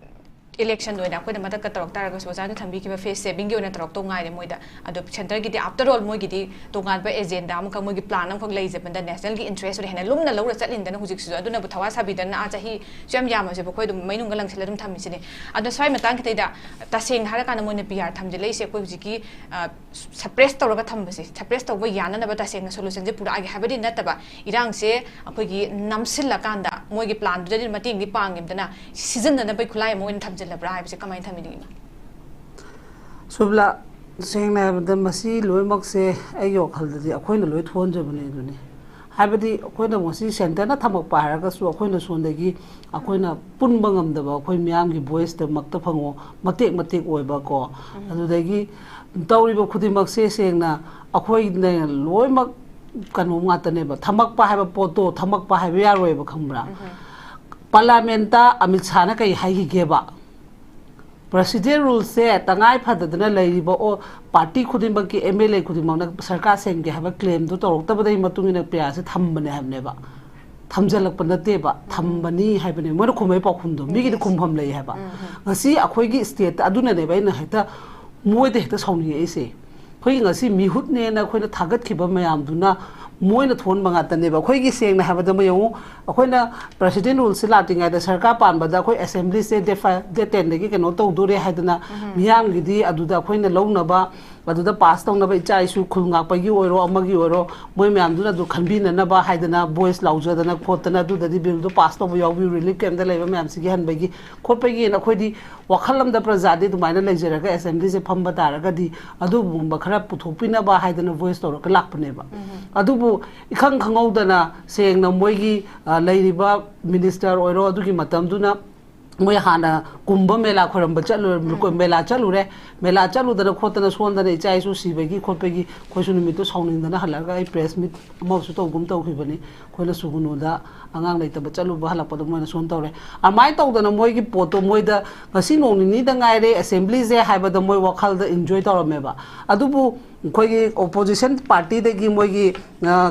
ꯏꯂꯦꯛꯁꯟ ꯑꯣꯏꯅ ꯑꯩꯈꯣꯏꯅ ꯃꯊꯛꯇ ꯇꯧꯔꯛ ꯇꯥꯔꯒꯁꯨ ꯑꯣꯖꯥꯅ ꯊꯝꯕꯤꯈꯤꯕ ꯐꯦꯁ ꯁꯦꯚꯤꯡꯒꯤ ꯑꯣꯏꯅ ꯇꯧꯔꯛꯇꯧ ꯉꯥꯏꯔꯦ ꯃꯣꯏꯗ꯫ ꯑꯗꯣ ꯁꯦꯟꯇꯔꯒꯤꯗꯤ, after all, ꯃꯣꯏꯒꯤꯗꯤ ꯇꯣꯉꯥꯟꯕ ꯑꯦꯖꯦꯟꯗꯥ ꯑꯃꯈꯛ, ꯃꯣꯏꯒꯤ ꯄ꯭ꯂꯥꯟ ꯑꯃꯈꯛ ꯂꯩꯖꯕꯗ ꯅꯦꯁꯅꯦꯜꯒꯤ ꯏꯟꯇꯔꯦꯁ ꯑꯣꯏꯅ ꯍꯦꯟꯅ ꯂꯨꯝꯅ ꯂꯧꯔ ꯆꯠꯂꯤꯟꯗꯅ ꯍꯧꯖꯤꯛꯁꯤꯁꯨ꯫ ꯑꯗꯨꯅꯕꯨ ꯊꯋꯥ ꯁꯥꯕꯤꯗꯅ ꯑꯥ ꯆꯍꯤ ꯁꯨ ꯌꯥꯝ ꯌꯥꯝꯃꯁꯦꯕ ꯑꯩꯈꯣꯏ ꯑꯗꯨꯝ ꯃꯩꯅꯨꯡꯗ ꯂꯪꯁꯤꯜꯂ ꯑꯗꯨꯝ ꯊꯝꯃꯤꯁꯤꯅꯤ꯫ ꯑꯗꯣ ꯁ꯭ꯋꯥꯏ ꯃꯇꯥꯡ ꯈꯤꯇꯩꯗ ꯇꯁꯦꯡꯅ ꯍꯥꯏꯔꯀꯥꯟꯗ ꯃꯣꯏꯅ ꯄꯤ ꯑꯥꯔ ꯊꯝꯖꯤꯜꯂꯛꯏꯁꯦ ꯑꯩꯈꯣꯏ ꯍꯧꯖꯤꯛꯀꯤ, ꯑ, ꯁꯄ꯭ꯔꯦꯁ ꯇꯧꯔꯒ ꯊꯝꯕꯁꯦ, ꯁꯄ꯭ꯔꯦꯁ ꯇꯧꯕ ꯌꯥꯅꯅꯕ ꯇꯁꯦꯡꯅ ꯁꯣꯂꯨꯁꯟꯁꯦ ꯄꯨꯔꯛꯑꯒꯦ ꯍꯥꯏꯕꯗꯤ ꯅꯠꯇꯕ, ꯏꯔꯥꯡꯁꯦ ꯑꯩꯈꯣꯏꯒꯤ ꯅꯝꯁꯤꯜꯂꯀꯥꯟꯗ ꯃꯣꯏꯒꯤ ꯄ꯭ꯂꯥꯟꯗꯨꯗꯗꯤ ꯃꯇꯦꯡꯗꯤ ꯄꯥꯡꯉꯤꯗꯅ, ꯁꯤꯖꯤꯟꯅꯅꯕꯒꯤ ꯈꯨꯠꯂꯥꯏ ꯑꯃ ꯑꯣꯏꯅ ꯊꯝꯖꯤꯜꯂꯕ꯭ꯔꯥ ꯍꯥꯏꯕꯁꯦ ꯀꯃꯥꯏꯅ ꯊꯝꯕꯤꯅꯤꯡꯉꯤꯅꯣ? ꯁꯣꯕꯤꯂꯥ, ꯁꯦꯡꯅ ꯍꯥꯏꯔꯕꯗ ꯃꯁꯤ ꯂꯣꯏꯅꯃꯛꯁꯦ ꯑꯩꯒꯤ ꯋꯥꯈꯜꯗꯗꯤ ꯑꯩꯈꯣꯏꯅ ꯂꯣꯏ ꯊꯣꯛꯍꯟꯖꯕꯅꯦ ꯑꯗꯨꯅꯤ꯫ ꯍꯥꯏꯕꯗꯤ ꯑꯩꯈꯣꯏꯅ ꯉꯁꯤ ꯁꯦꯟꯇꯔꯅ ꯊꯝꯃꯛꯄ ꯍꯥꯏꯔꯒꯁꯨ ꯑꯩꯈꯣꯏꯅ ꯁꯣꯝꯗꯒꯤ ꯑꯩꯈꯣꯏꯅ ꯄꯨꯟꯕ ꯉꯝꯗꯕ ꯑꯩꯈꯣꯏ ꯃꯤꯌꯥꯝꯒꯤ ꯚꯣꯏꯁꯇꯃꯛꯇ ꯐꯪꯉꯣ, ꯃꯇꯦꯛ ꯃꯇꯦꯛ ꯑꯣꯏꯕꯀꯣ꯫ ꯑꯗꯨꯗꯒꯤ ꯇꯧꯔꯤꯕ ꯈꯨꯗꯤꯡꯃꯛꯁꯦ ꯁꯦꯡꯅ ꯑꯩꯈꯣꯏꯅ ꯂꯣꯏꯅꯃꯛ ꯀꯩꯅꯣ ꯉꯥꯛꯇꯅꯦꯕ, ꯊꯝꯃꯛꯄ ꯍꯥꯏꯕ ꯄꯣꯠꯇꯣ ꯊꯝꯃꯛꯄ ꯍꯥꯏꯕ ꯌꯥꯔꯣꯏꯕ, ꯈꯪꯕ꯭ꯔꯥ? ꯄꯥꯔꯂꯥꯃꯦꯟꯇ ꯑꯃꯤꯠ ꯁꯥꯍꯅ ꯀꯩ ꯍꯥꯏꯈꯤꯒꯦꯕ? ꯄ꯭ꯔꯁꯤꯗꯦꯟ ꯔꯨꯜꯁꯦ ꯇꯉꯥꯏ ꯐꯗꯗꯅ ꯂꯩꯔꯤꯕ ꯑꯣ ꯄꯥꯔꯇꯤ ꯈꯨꯗꯤꯡꯃꯛꯀꯤ ꯑꯦꯝ ꯑꯦꯜ ꯑꯦ ꯈꯨꯗꯤꯡꯃꯛꯅ ꯁꯔꯀꯥꯔ ꯁꯦꯝꯒꯦ ꯍꯥꯏꯕ ꯀ꯭ꯂꯦꯝꯗꯨ ꯇꯧꯔꯛꯇꯕꯗꯒꯤ ꯃꯇꯨꯡ ꯏꯟꯅ ꯄꯤ ꯑꯥꯔꯁꯦ ꯊꯝꯕꯅꯦ ꯍꯥꯏꯕꯅꯦꯕ꯫ ꯊꯝꯖꯤꯜꯂꯛꯄ ꯅꯠꯇꯦꯕ, ꯊꯝꯕꯅꯤ ꯍꯥꯏꯕꯅꯦ ꯃꯣꯏꯅ ꯈꯨꯝꯕꯩ ꯄꯥꯎꯈꯨꯝꯗꯣ꯫ ꯃꯤꯒꯤꯗꯤ ꯈꯨꯝꯐꯝ ꯂꯩ ꯍꯥꯏꯕ꯫ ꯉꯁꯤ ꯑꯩꯈꯣꯏꯒꯤ ꯁ꯭ꯇꯦꯠꯇ ꯑꯗꯨꯅꯅꯦꯕ ꯑꯩꯅ ꯍꯦꯛꯇ ꯃꯣꯏꯗ ꯍꯦꯛꯇ ꯁꯥꯎꯅꯤꯡꯉꯛꯏꯁꯦ꯫ ꯑꯩꯈꯣꯏꯒꯤ ꯉꯁꯤ ꯃꯤꯍꯨꯠꯅꯦꯅ ꯑꯩꯈꯣꯏꯅ ꯊꯥꯒꯠꯈꯤꯕ ꯃꯌꯥꯝꯗꯨꯅ ꯃꯣꯏꯅ ꯊꯣꯟꯕ ꯉꯥꯛꯇꯅꯦꯕ꯫ ꯑꯩꯈꯣꯏꯒꯤ ꯁꯦꯡꯅ ꯍꯥꯏꯕꯗ ꯑꯃ ꯌꯦꯡꯉꯨ, ꯑꯩꯈꯣꯏꯅ ꯄ꯭ꯔꯁꯤꯗꯦꯟ ꯔꯨꯜꯁꯦ ꯂꯥꯛꯇ꯭ꯔꯤꯉꯩꯗ ꯁꯔꯀꯥꯔ ꯄꯥꯟꯕꯗ ꯑꯩꯈꯣꯏ ꯑꯦꯁꯦꯝꯕ꯭ꯂꯤꯁꯦ ꯗꯦꯠ ꯐꯥꯏꯚ, ꯗꯦꯠ ꯇꯦꯟꯗꯒꯤ ꯀꯩꯅꯣ ꯇꯧꯗꯣꯔꯦ ꯍꯥꯏꯗꯅ ꯃꯤꯌꯥꯝꯒꯤꯗꯤ ꯑꯗꯨꯗ ꯑꯩꯈꯣꯏꯅ ꯂꯧꯅꯕ, ꯑꯗꯨꯗ ꯄꯥꯁ ꯇꯧꯅꯕ, ꯏꯆꯥ ꯏꯁꯨ ꯈꯨꯜ ꯉꯥꯛꯄꯒꯤ ꯑꯣꯏꯔꯣ ꯑꯃꯒꯤ ꯑꯣꯏꯔꯣ, ꯃꯣꯏ ꯃꯌꯥꯝꯗꯨꯅ ꯑꯗꯨ ꯈꯟꯕꯤꯅꯅꯕ ꯍꯥꯏꯗꯅ ꯚꯣꯏꯁ ꯂꯥꯎꯖꯗꯅ ꯈꯣꯠꯇꯅ ꯑꯗꯨꯗꯗꯤ ꯕꯤꯜꯗꯣ ꯄꯥꯁ ꯇꯧꯕ ꯌꯥꯎꯕꯤꯌꯨ, ꯔꯤꯂꯤꯐ ꯀꯦꯝꯗ ꯂꯩꯕ ꯃꯌꯥꯝꯁꯤꯒꯤ ꯍꯟꯕꯒꯤ ꯈꯣꯠꯄꯒꯤꯅ ꯑꯩꯈꯣꯏꯗꯤ ꯋꯥꯈꯜ ꯑꯃꯗ ꯄ꯭ꯔꯖꯥꯗꯤ ꯑꯗꯨꯃꯥꯏꯅ ꯂꯩꯖꯔꯒ ꯑꯦꯁꯦꯝꯕ꯭ꯂꯤꯁꯦ ꯐꯝꯕ ꯇꯥꯔꯒꯗꯤ ꯑꯗꯨꯒꯨꯝꯕ ꯈꯔ ꯄꯨꯊꯣꯛꯄꯤꯅꯕ ꯍꯥꯏꯗꯅ ꯚꯣꯏꯁ ꯇꯧꯔꯒ ꯂꯥꯛꯄꯅꯦꯕ꯫ ꯑꯗꯨꯕꯨ ꯏꯈꯪ ꯈꯪꯍꯧꯗꯅ ꯁꯦꯡꯅ ꯃꯣꯏꯒꯤ, ꯑ, ꯂꯩꯔꯤꯕ ꯃꯤꯅꯤꯁꯇꯔ ꯑꯣꯏꯔꯣ ꯑꯗꯨꯒꯤ ꯃꯇꯝꯗꯨꯅ ꯃꯣꯏ ꯍꯥꯟꯅ ꯀꯨꯝꯚ ꯃꯦꯂꯥ ꯈꯣꯏꯔꯝꯕ ꯆꯠꯂꯨꯔꯦ, ꯃꯦꯂꯥ ꯆꯠꯂꯨꯔꯦ, ꯃꯦꯂꯥ ꯆꯠꯂꯨꯗꯅ ꯈꯣꯠꯇꯅ ꯁꯣꯟꯗꯅ ꯏꯆꯥ ꯏꯁꯨ ꯁꯤꯕꯒꯤ ꯈꯣꯠꯄꯒꯤ ꯑꯩꯈꯣꯏꯁꯨ ꯅꯨꯃꯤꯠꯇꯨ ꯁꯥꯎꯅꯤꯡꯗꯅ ꯍꯜꯂꯛꯑꯒ ꯑꯩ ꯄ꯭ꯔꯦꯁ ꯃꯤꯠ ꯑꯃꯁꯨ ꯇꯧꯒꯨꯝ ꯇꯧꯈꯤꯕꯅꯤ꯫ ꯑꯩꯈꯣꯏꯅ ꯁꯨꯒꯨꯅꯨꯗ ꯑꯉꯥꯡ ꯂꯩꯇꯕ ꯆꯠꯂꯨꯕ ꯍꯜꯂꯛꯄꯗ ꯃꯣꯏꯅ ꯁꯣꯟ ꯇꯧꯔꯦ꯫ ꯑꯗꯨꯃꯥꯏꯅ ꯇꯧꯗꯅ ꯃꯣꯏꯒꯤ ꯄꯣꯠꯇꯣ ꯃꯣꯏꯗ ꯉꯁꯤ ꯅꯣꯡ ꯅꯤꯅꯤꯗ ꯉꯥꯏꯔꯦ ꯑꯦꯁꯦꯝꯕ꯭ꯂꯤꯁꯦ ꯍꯥꯏꯕꯗ ꯃꯣꯏ ꯋꯥꯈꯜꯗ ꯏꯟꯖꯣꯏ ꯇꯧꯔꯝꯃꯦꯕ꯫ ꯑꯗꯨꯕꯨ ꯑꯩꯈꯣꯏꯒꯤ opposition party ꯗꯒꯤ ꯃꯣꯏꯒꯤ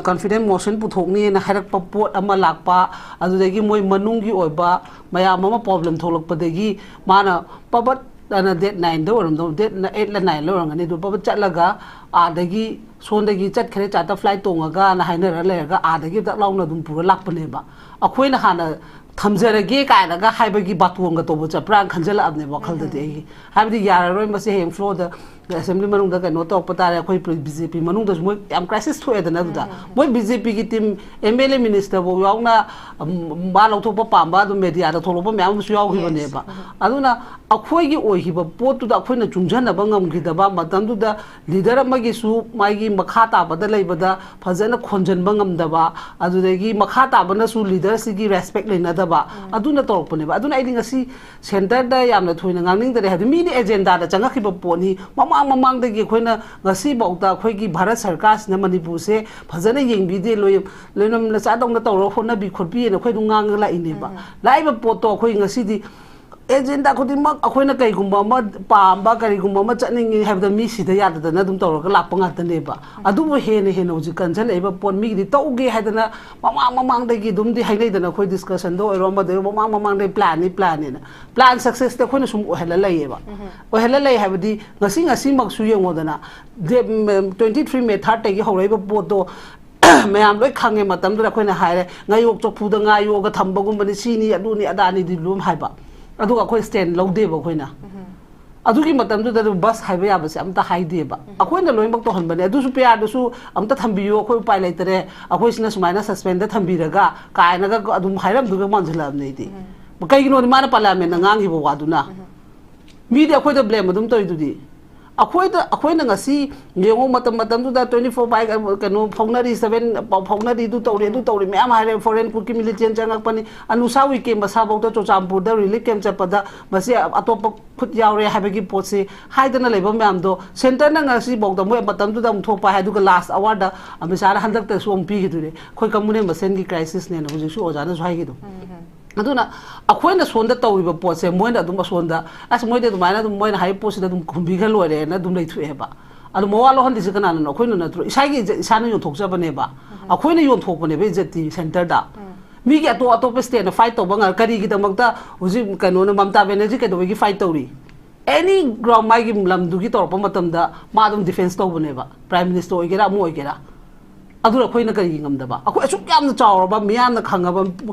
confidence motion ꯄꯨꯊꯣꯛꯅꯤꯅ ꯍꯥꯏꯔꯛꯄ ꯄꯣꯠ ꯑꯃ ꯂꯥꯛꯄ, ꯑꯗꯨꯗꯒꯤ ꯃꯣꯏ ꯃꯅꯨꯡꯒꯤ ꯑꯣꯏꯕ ꯃꯌꯥꯝ ꯑꯃ problem ꯊꯣꯛꯂꯛꯄꯗꯒꯤ ꯃꯥꯅ ꯄꯕꯠ ꯑꯅ date nine ꯗ ꯑꯣꯏꯔꯝꯗꯧ, date eight ꯂ nine ꯂ ꯑꯣꯏꯔꯝꯒꯅꯤ, ꯑꯗꯨ ꯄꯕꯠ ꯆꯠꯂꯒ ꯑꯥꯗꯒꯤ ꯁꯣꯝꯗꯒꯤ ꯆꯠꯈ꯭ꯔꯦ, charter flight ꯇꯣꯡꯉꯒꯅ ꯍꯥꯏꯅꯔ ꯂꯩꯔꯒ ꯑꯥꯗꯒꯤ ꯗꯛ ꯂꯥꯎꯅ ꯑꯗꯨꯝ ꯄꯨꯔ ꯂꯥꯛꯄꯅꯦꯕ꯫ ꯑꯩꯈꯣꯏꯅ ꯍꯥꯟꯅ ꯊꯝꯖꯔꯒꯦ ꯀꯥꯏꯅꯒ ꯍꯥꯏꯕꯒꯤ ꯕꯥꯇꯣꯟꯒ ꯇꯧꯕ ꯆꯠꯄ꯭ꯔꯥꯅ ꯈꯟꯖꯜꯂꯛꯑꯕꯅꯦꯕ ꯋꯥꯈꯜꯗꯗꯤ ꯑꯩꯒꯤ꯫ ꯍꯥꯏꯕꯗꯤ ꯌꯥꯔꯔꯣꯏ, ꯃꯁꯤ ꯍꯌꯦꯡ floor ꯗ, assembly ꯃꯅꯨꯡꯗ ꯀꯩꯅꯣ ꯇꯧꯔꯛꯄ ꯇꯥꯔꯦ, ꯑꯩꯈꯣꯏ ꯕꯤ ꯖꯦ ꯄꯤ ꯃꯅꯨꯡꯗꯁꯨ ꯃꯣꯏ ꯌꯥꯝ crisis ꯊꯣꯛꯑꯦꯗꯅ ꯑꯗꯨꯗ꯫ ꯃꯣꯏ ꯕꯤ ꯖꯦ ꯄꯤꯒꯤ team, M L A minister ꯐꯧ ꯌꯥꯎꯅ, ꯎꯝ, ꯃꯥ ꯂꯧꯊꯣꯛꯄ ꯄꯥꯝꯕ ꯑꯗꯨꯝ media ꯗ ꯊꯣꯛꯂꯛꯄ ꯃꯌꯥꯝ ꯑꯃꯁꯨ ꯌꯥꯎꯈꯤꯕꯅꯦꯕ꯫ ꯑꯗꯨꯅ ꯑꯩꯈꯣꯏꯒꯤ ꯑꯣꯏꯈꯤꯕ ꯄꯣꯠꯇꯨꯗ ꯑꯩꯈꯣꯏꯅ ꯆꯨꯡꯁꯟꯅꯕ ꯉꯝꯈꯤꯗꯕ ꯃꯇꯝꯗꯨꯗ, leader ꯑꯃꯒꯤꯁꯨ ꯃꯥꯒꯤ ꯃꯈꯥ ꯇꯥꯕꯗ ꯂꯩꯕꯗ ꯐꯖꯅ ꯈꯣꯟꯖꯟꯕ ꯉꯝꯗꯕ, ꯑꯗꯨꯗꯒꯤ ꯃꯈꯥ ꯇꯥꯕꯅꯁꯨ leader ꯁꯤꯒꯤ respect ꯂꯩꯅꯗꯕ, ꯑꯗꯨꯅ ꯇꯧꯔꯛꯄꯅꯦꯕ꯫ ꯑꯗꯨꯅ ꯑꯩꯗꯤ ꯉꯁꯤ centre ꯗ ꯌꯥꯝꯅ ꯊꯣꯏꯅ ꯉꯥꯡꯅꯤꯡꯗꯔꯦ, ꯍꯥꯏꯕꯗꯤ ꯃꯤꯗꯤ agenda ꯗ ꯆꯪꯉꯛꯈꯤꯕ ꯄꯣꯠꯅꯤ꯫ ꯃꯃꯥꯡ ꯃꯃꯥꯡꯗꯒꯤ ꯑꯩꯈꯣꯏꯅ ꯉꯁꯤꯐꯥꯎꯗ ꯑꯩꯈꯣꯏꯒꯤ ꯚꯥꯔꯠ ꯁꯔꯀꯥꯔꯁꯤꯅ ꯃꯅꯤꯄꯨꯔꯁꯦ ꯐꯖꯅ ꯌꯦꯡꯕꯤꯗꯦ, ꯂꯣꯏ-, ꯂꯣꯏꯅꯝ ꯂꯆꯥꯗꯧꯅ ꯇꯧꯔ ꯍꯣꯠꯅꯕꯤ ꯈꯣꯠꯄꯤꯑꯅ ꯑꯩꯈꯣꯏ ꯑꯗꯨꯝ ꯉꯥꯡꯉ ꯂꯥꯛꯏꯅꯦꯕ꯫ ꯂꯥꯛꯏꯕ ꯄꯣꯠꯇꯣ ꯑꯩꯈꯣꯏ ꯉꯁꯤꯗꯤ agenda ꯈꯨꯗꯤꯡꯃꯛ ꯑꯩꯈꯣꯏꯅ ꯀꯩꯒꯨꯝꯕ ꯑꯃ ꯄꯥꯝꯕ, ꯀꯔꯤꯒꯨꯝꯕ ꯑꯃ ꯆꯠꯅꯤꯡꯉꯤ ꯍꯥꯏꯕꯗ ꯃꯤ ꯁꯤꯗ ꯌꯥꯗꯗꯅ ꯑꯗꯨꯝ ꯇꯧꯔꯒ ꯂꯥꯛꯄ ꯉꯥꯛꯇꯅꯦꯕ꯫ ꯑꯗꯨꯕꯨ ꯍꯦꯟꯅ ꯍꯦꯟꯅ ꯍꯧꯖꯤꯛ ꯀꯟꯁꯤꯜꯂꯛꯏꯕ ꯄꯣꯠ, ꯃꯤꯒꯤꯗꯤ ꯇꯧꯒꯦ ꯍꯥꯏꯗꯅ ꯃꯃꯥꯡ ꯃꯃꯥꯡꯗꯒꯤ ꯑꯗꯨꯝꯗꯤ ꯍꯥꯏꯅꯩꯗꯅ, ꯑꯩꯈꯣꯏ discussion ꯗ ꯑꯣꯏꯔꯣ ꯑꯃꯗ ꯑꯣꯏꯔꯣ, ꯃꯃꯥꯡ ꯃꯃꯥꯡꯗꯒꯤ plan ꯅꯤ, plan ꯅꯤꯅ꯫ Plan success ꯇꯤ ꯑꯩꯈꯣꯏꯅ ꯁꯨꯝ ꯑꯣꯏꯍꯜꯂ ꯂꯩꯌꯦꯕ꯫ ꯑꯣꯏꯍꯜꯂ ꯂꯩ ꯍꯥꯏꯕꯗꯤ ꯉꯁꯤ ꯉꯁꯤꯃꯛꯁꯨ ꯌꯦꯡꯉꯣꯗꯅ, ꯗꯦꯠ, ꯎꯝ, twenty three May third ꯇꯒꯤ ꯍꯧꯔꯛꯏꯕ ꯄꯣꯠꯇꯣ ꯃꯌꯥꯝ ꯂꯣꯏ ꯈꯪꯉꯦ꯫ ꯃꯇꯝꯗꯨꯗ ꯑꯩꯈꯣꯏꯅ ꯍꯥꯏꯔꯦ, ꯉꯥꯌꯣꯛ ꯆꯐꯨꯗ ꯉꯥ ꯌꯣꯛꯑꯒ ꯊꯝꯕꯒꯨꯝꯕꯅꯤ, ꯁꯤꯅꯤ, ꯑꯗꯨꯅꯤ, ꯑꯗꯥꯅꯤꯗꯤ ꯂꯣꯏ ꯍꯥꯏꯕ꯫ ꯑꯗꯨꯒ ꯑꯩꯈꯣꯏ stand ꯂꯧꯗꯦꯕ ꯑꯩꯈꯣꯏꯅ꯫ ꯑꯗꯨꯒꯤ ꯃꯇꯝꯗꯨꯗ ꯑꯗꯨꯝ bus ꯍꯥꯏꯕ ꯌꯥꯕꯁꯦ ꯑꯝꯇ ꯍꯥꯏꯗꯦꯕ꯫ ꯑꯩꯈꯣꯏꯅ ꯂꯣꯏꯅꯃꯛ ꯇꯧꯍꯟꯕꯅꯦ꯫ ꯑꯗꯨꯁꯨ P R ꯗꯨꯁꯨ ꯑꯝꯇ ꯊꯝꯕꯤꯌꯨ, ꯑꯩꯈꯣꯏ ꯎꯄꯥꯏ ꯂꯩꯇꯔꯦ, ꯑꯩꯈꯣꯏꯁꯤꯅ ꯁꯨꯃꯥꯏꯅ suspend ꯗ ꯊꯝꯕꯤꯔꯒ ꯀꯥꯏꯅꯒ ꯑꯗꯨꯝ ꯍꯥꯏꯔꯝꯗꯣꯏꯒ ꯃꯥꯟꯁꯤꯜꯂꯛꯑꯕꯅꯦ ꯑꯩꯗꯤ꯫ ꯀꯩꯒꯤꯅꯣꯗꯤ ꯃꯥꯅ parliament ꯗ ꯉꯥꯡꯈꯤꯕ ꯋꯥꯗꯨꯅ꯫ ꯃꯤꯗꯤ ꯑꯩꯈꯣꯏꯗ blame ꯑꯗꯨꯝ ꯇꯧꯔꯤꯗꯨꯗꯤ꯫ ꯑꯩꯈꯣꯏꯗ, ꯑꯩꯈꯣꯏꯅ ꯉꯁꯤ ꯌꯦꯡꯉꯨ, ꯃꯇꯝ ꯃꯇꯝꯗꯨꯗ twenty four by ꯀꯩꯅꯣ ꯐꯥꯎꯅꯔꯤ, seven ꯄꯥꯎ ꯐꯥꯎꯅꯔꯤ, ꯑꯗꯨ ꯇꯧꯔꯤ, ꯑꯗꯨ ꯇꯧꯔꯤ ꯃꯌꯥꯝ ꯍꯥꯏꯔꯦ, foreign ꯀꯨꯀꯤ militant ꯆꯪꯉꯛꯄꯅꯤ, ꯑꯅꯨꯁꯥ ꯎꯏꯀꯦ ꯃꯁꯥꯐꯧꯗ ꯆꯨꯔꯆꯥꯟꯄꯨꯔꯗ relief camp ꯆꯠꯄꯗ ꯃꯁꯤ ꯑꯇꯣꯞꯄ ꯈꯨꯠ ꯌꯥꯎꯔꯦ ꯍꯥꯏꯕꯒꯤ ꯄꯣꯠꯁꯤ ꯍꯥꯏꯗꯅ ꯂꯩꯕ ꯃꯌꯥꯝꯗꯣ, centre ꯅ ꯉꯁꯤꯐꯥꯎꯗ ꯃꯣꯏ ꯃꯇꯝꯗꯨꯗ ꯑꯃꯨꯛ ꯊꯣꯛꯄ ꯍꯥꯏ, ꯑꯗꯨꯒ last hour ꯗ ꯑꯃꯤꯠ ꯁꯥꯍꯅ ꯍꯟꯗꯛꯇꯁꯨ ꯑꯃꯨꯛ ꯄꯤꯈꯤꯗꯣꯏꯅꯦ꯫ ꯑꯩꯈꯣꯏ communal ꯃꯁꯦꯟꯒꯤ crisis ꯅꯦꯅ ꯍꯧꯖꯤꯛꯁꯨ ꯑꯣꯖꯥꯅꯁꯨ ꯍꯥꯏꯈꯤꯗꯣ꯫ ꯑꯗꯨꯅ ꯑꯩꯈꯣꯏꯅ ꯁꯣꯝꯗ ꯇꯧꯔꯤꯕ ꯄꯣꯠꯁꯦ ꯃꯣꯏꯅ ꯑꯗꯨꯝ ꯑꯁꯣꯝꯗ, "ꯑꯁ, ꯃꯣꯏꯗꯤ ꯑꯗꯨꯃꯥꯏꯅ ꯑꯗꯨꯝ ꯃꯣꯏꯅ ꯍꯥꯏꯔꯤꯕ ꯄꯣꯠꯁꯤꯗ ꯑꯗꯨꯝ ꯈꯨꯝꯕꯤꯈ꯭ꯔ ꯂꯣꯏꯔꯦꯅ" ꯑꯗꯨꯝ ꯂꯩꯊꯣꯛꯑꯦꯕ꯫ ꯑꯗꯣ ꯃꯋꯥ ꯂꯧꯍꯜꯂꯤꯁꯦ ꯀꯅꯥꯅꯅꯣ? ꯑꯩꯈꯣꯏꯅ ꯅꯠꯇ꯭ꯔꯣ? ꯏꯁꯥꯒꯤ ꯏꯖꯠ ꯏꯁꯥꯅ ꯌꯣꯟꯊꯣꯛꯆꯕꯅꯦꯕ꯫ ꯑꯩꯈꯣꯏꯅ ꯌꯣꯟꯊꯣꯛꯄꯅꯦꯕ ꯏꯖꯠꯇꯤ centreꯗ꯫ ꯃꯤꯒꯤ ꯑꯇꯣꯞ ꯑꯇꯣꯞꯄ stateꯅ fight ꯇꯧꯕ ꯉꯥ-, ꯀꯔꯤꯒꯤꯗꯃꯛꯇ ꯍꯧꯖꯤꯛ ꯀꯩꯅꯣꯅ, ꯃꯃꯇꯥ ꯕꯦꯅꯔꯖꯤ ꯀꯩꯗꯧꯕꯒꯤ fight ꯇꯧꯔꯤ? Any ground ꯃꯥꯒꯤ ꯂꯝꯗꯨꯒꯤ ꯇꯧꯔꯛꯄ ꯃꯇꯝꯗ ꯃꯥ ꯑꯗꯨꯝ defence ꯇꯧꯕꯅꯦꯕ, prime minister ꯑꯣꯏꯒꯦꯔꯥ ꯑꯃ ꯑꯣꯏꯒꯦꯔꯥ꯫ ꯑꯗꯨꯅ ꯑꯩꯈꯣꯏꯅ ꯀꯔꯤꯒꯤ ꯉꯝꯗꯕ? ꯑꯩꯈꯣꯏ ꯑꯁꯨꯛ ꯌꯥꯝꯅ ꯆꯥꯎꯔꯕ, ꯃꯤꯌꯥꯝꯅ ꯈꯪꯉꯕ,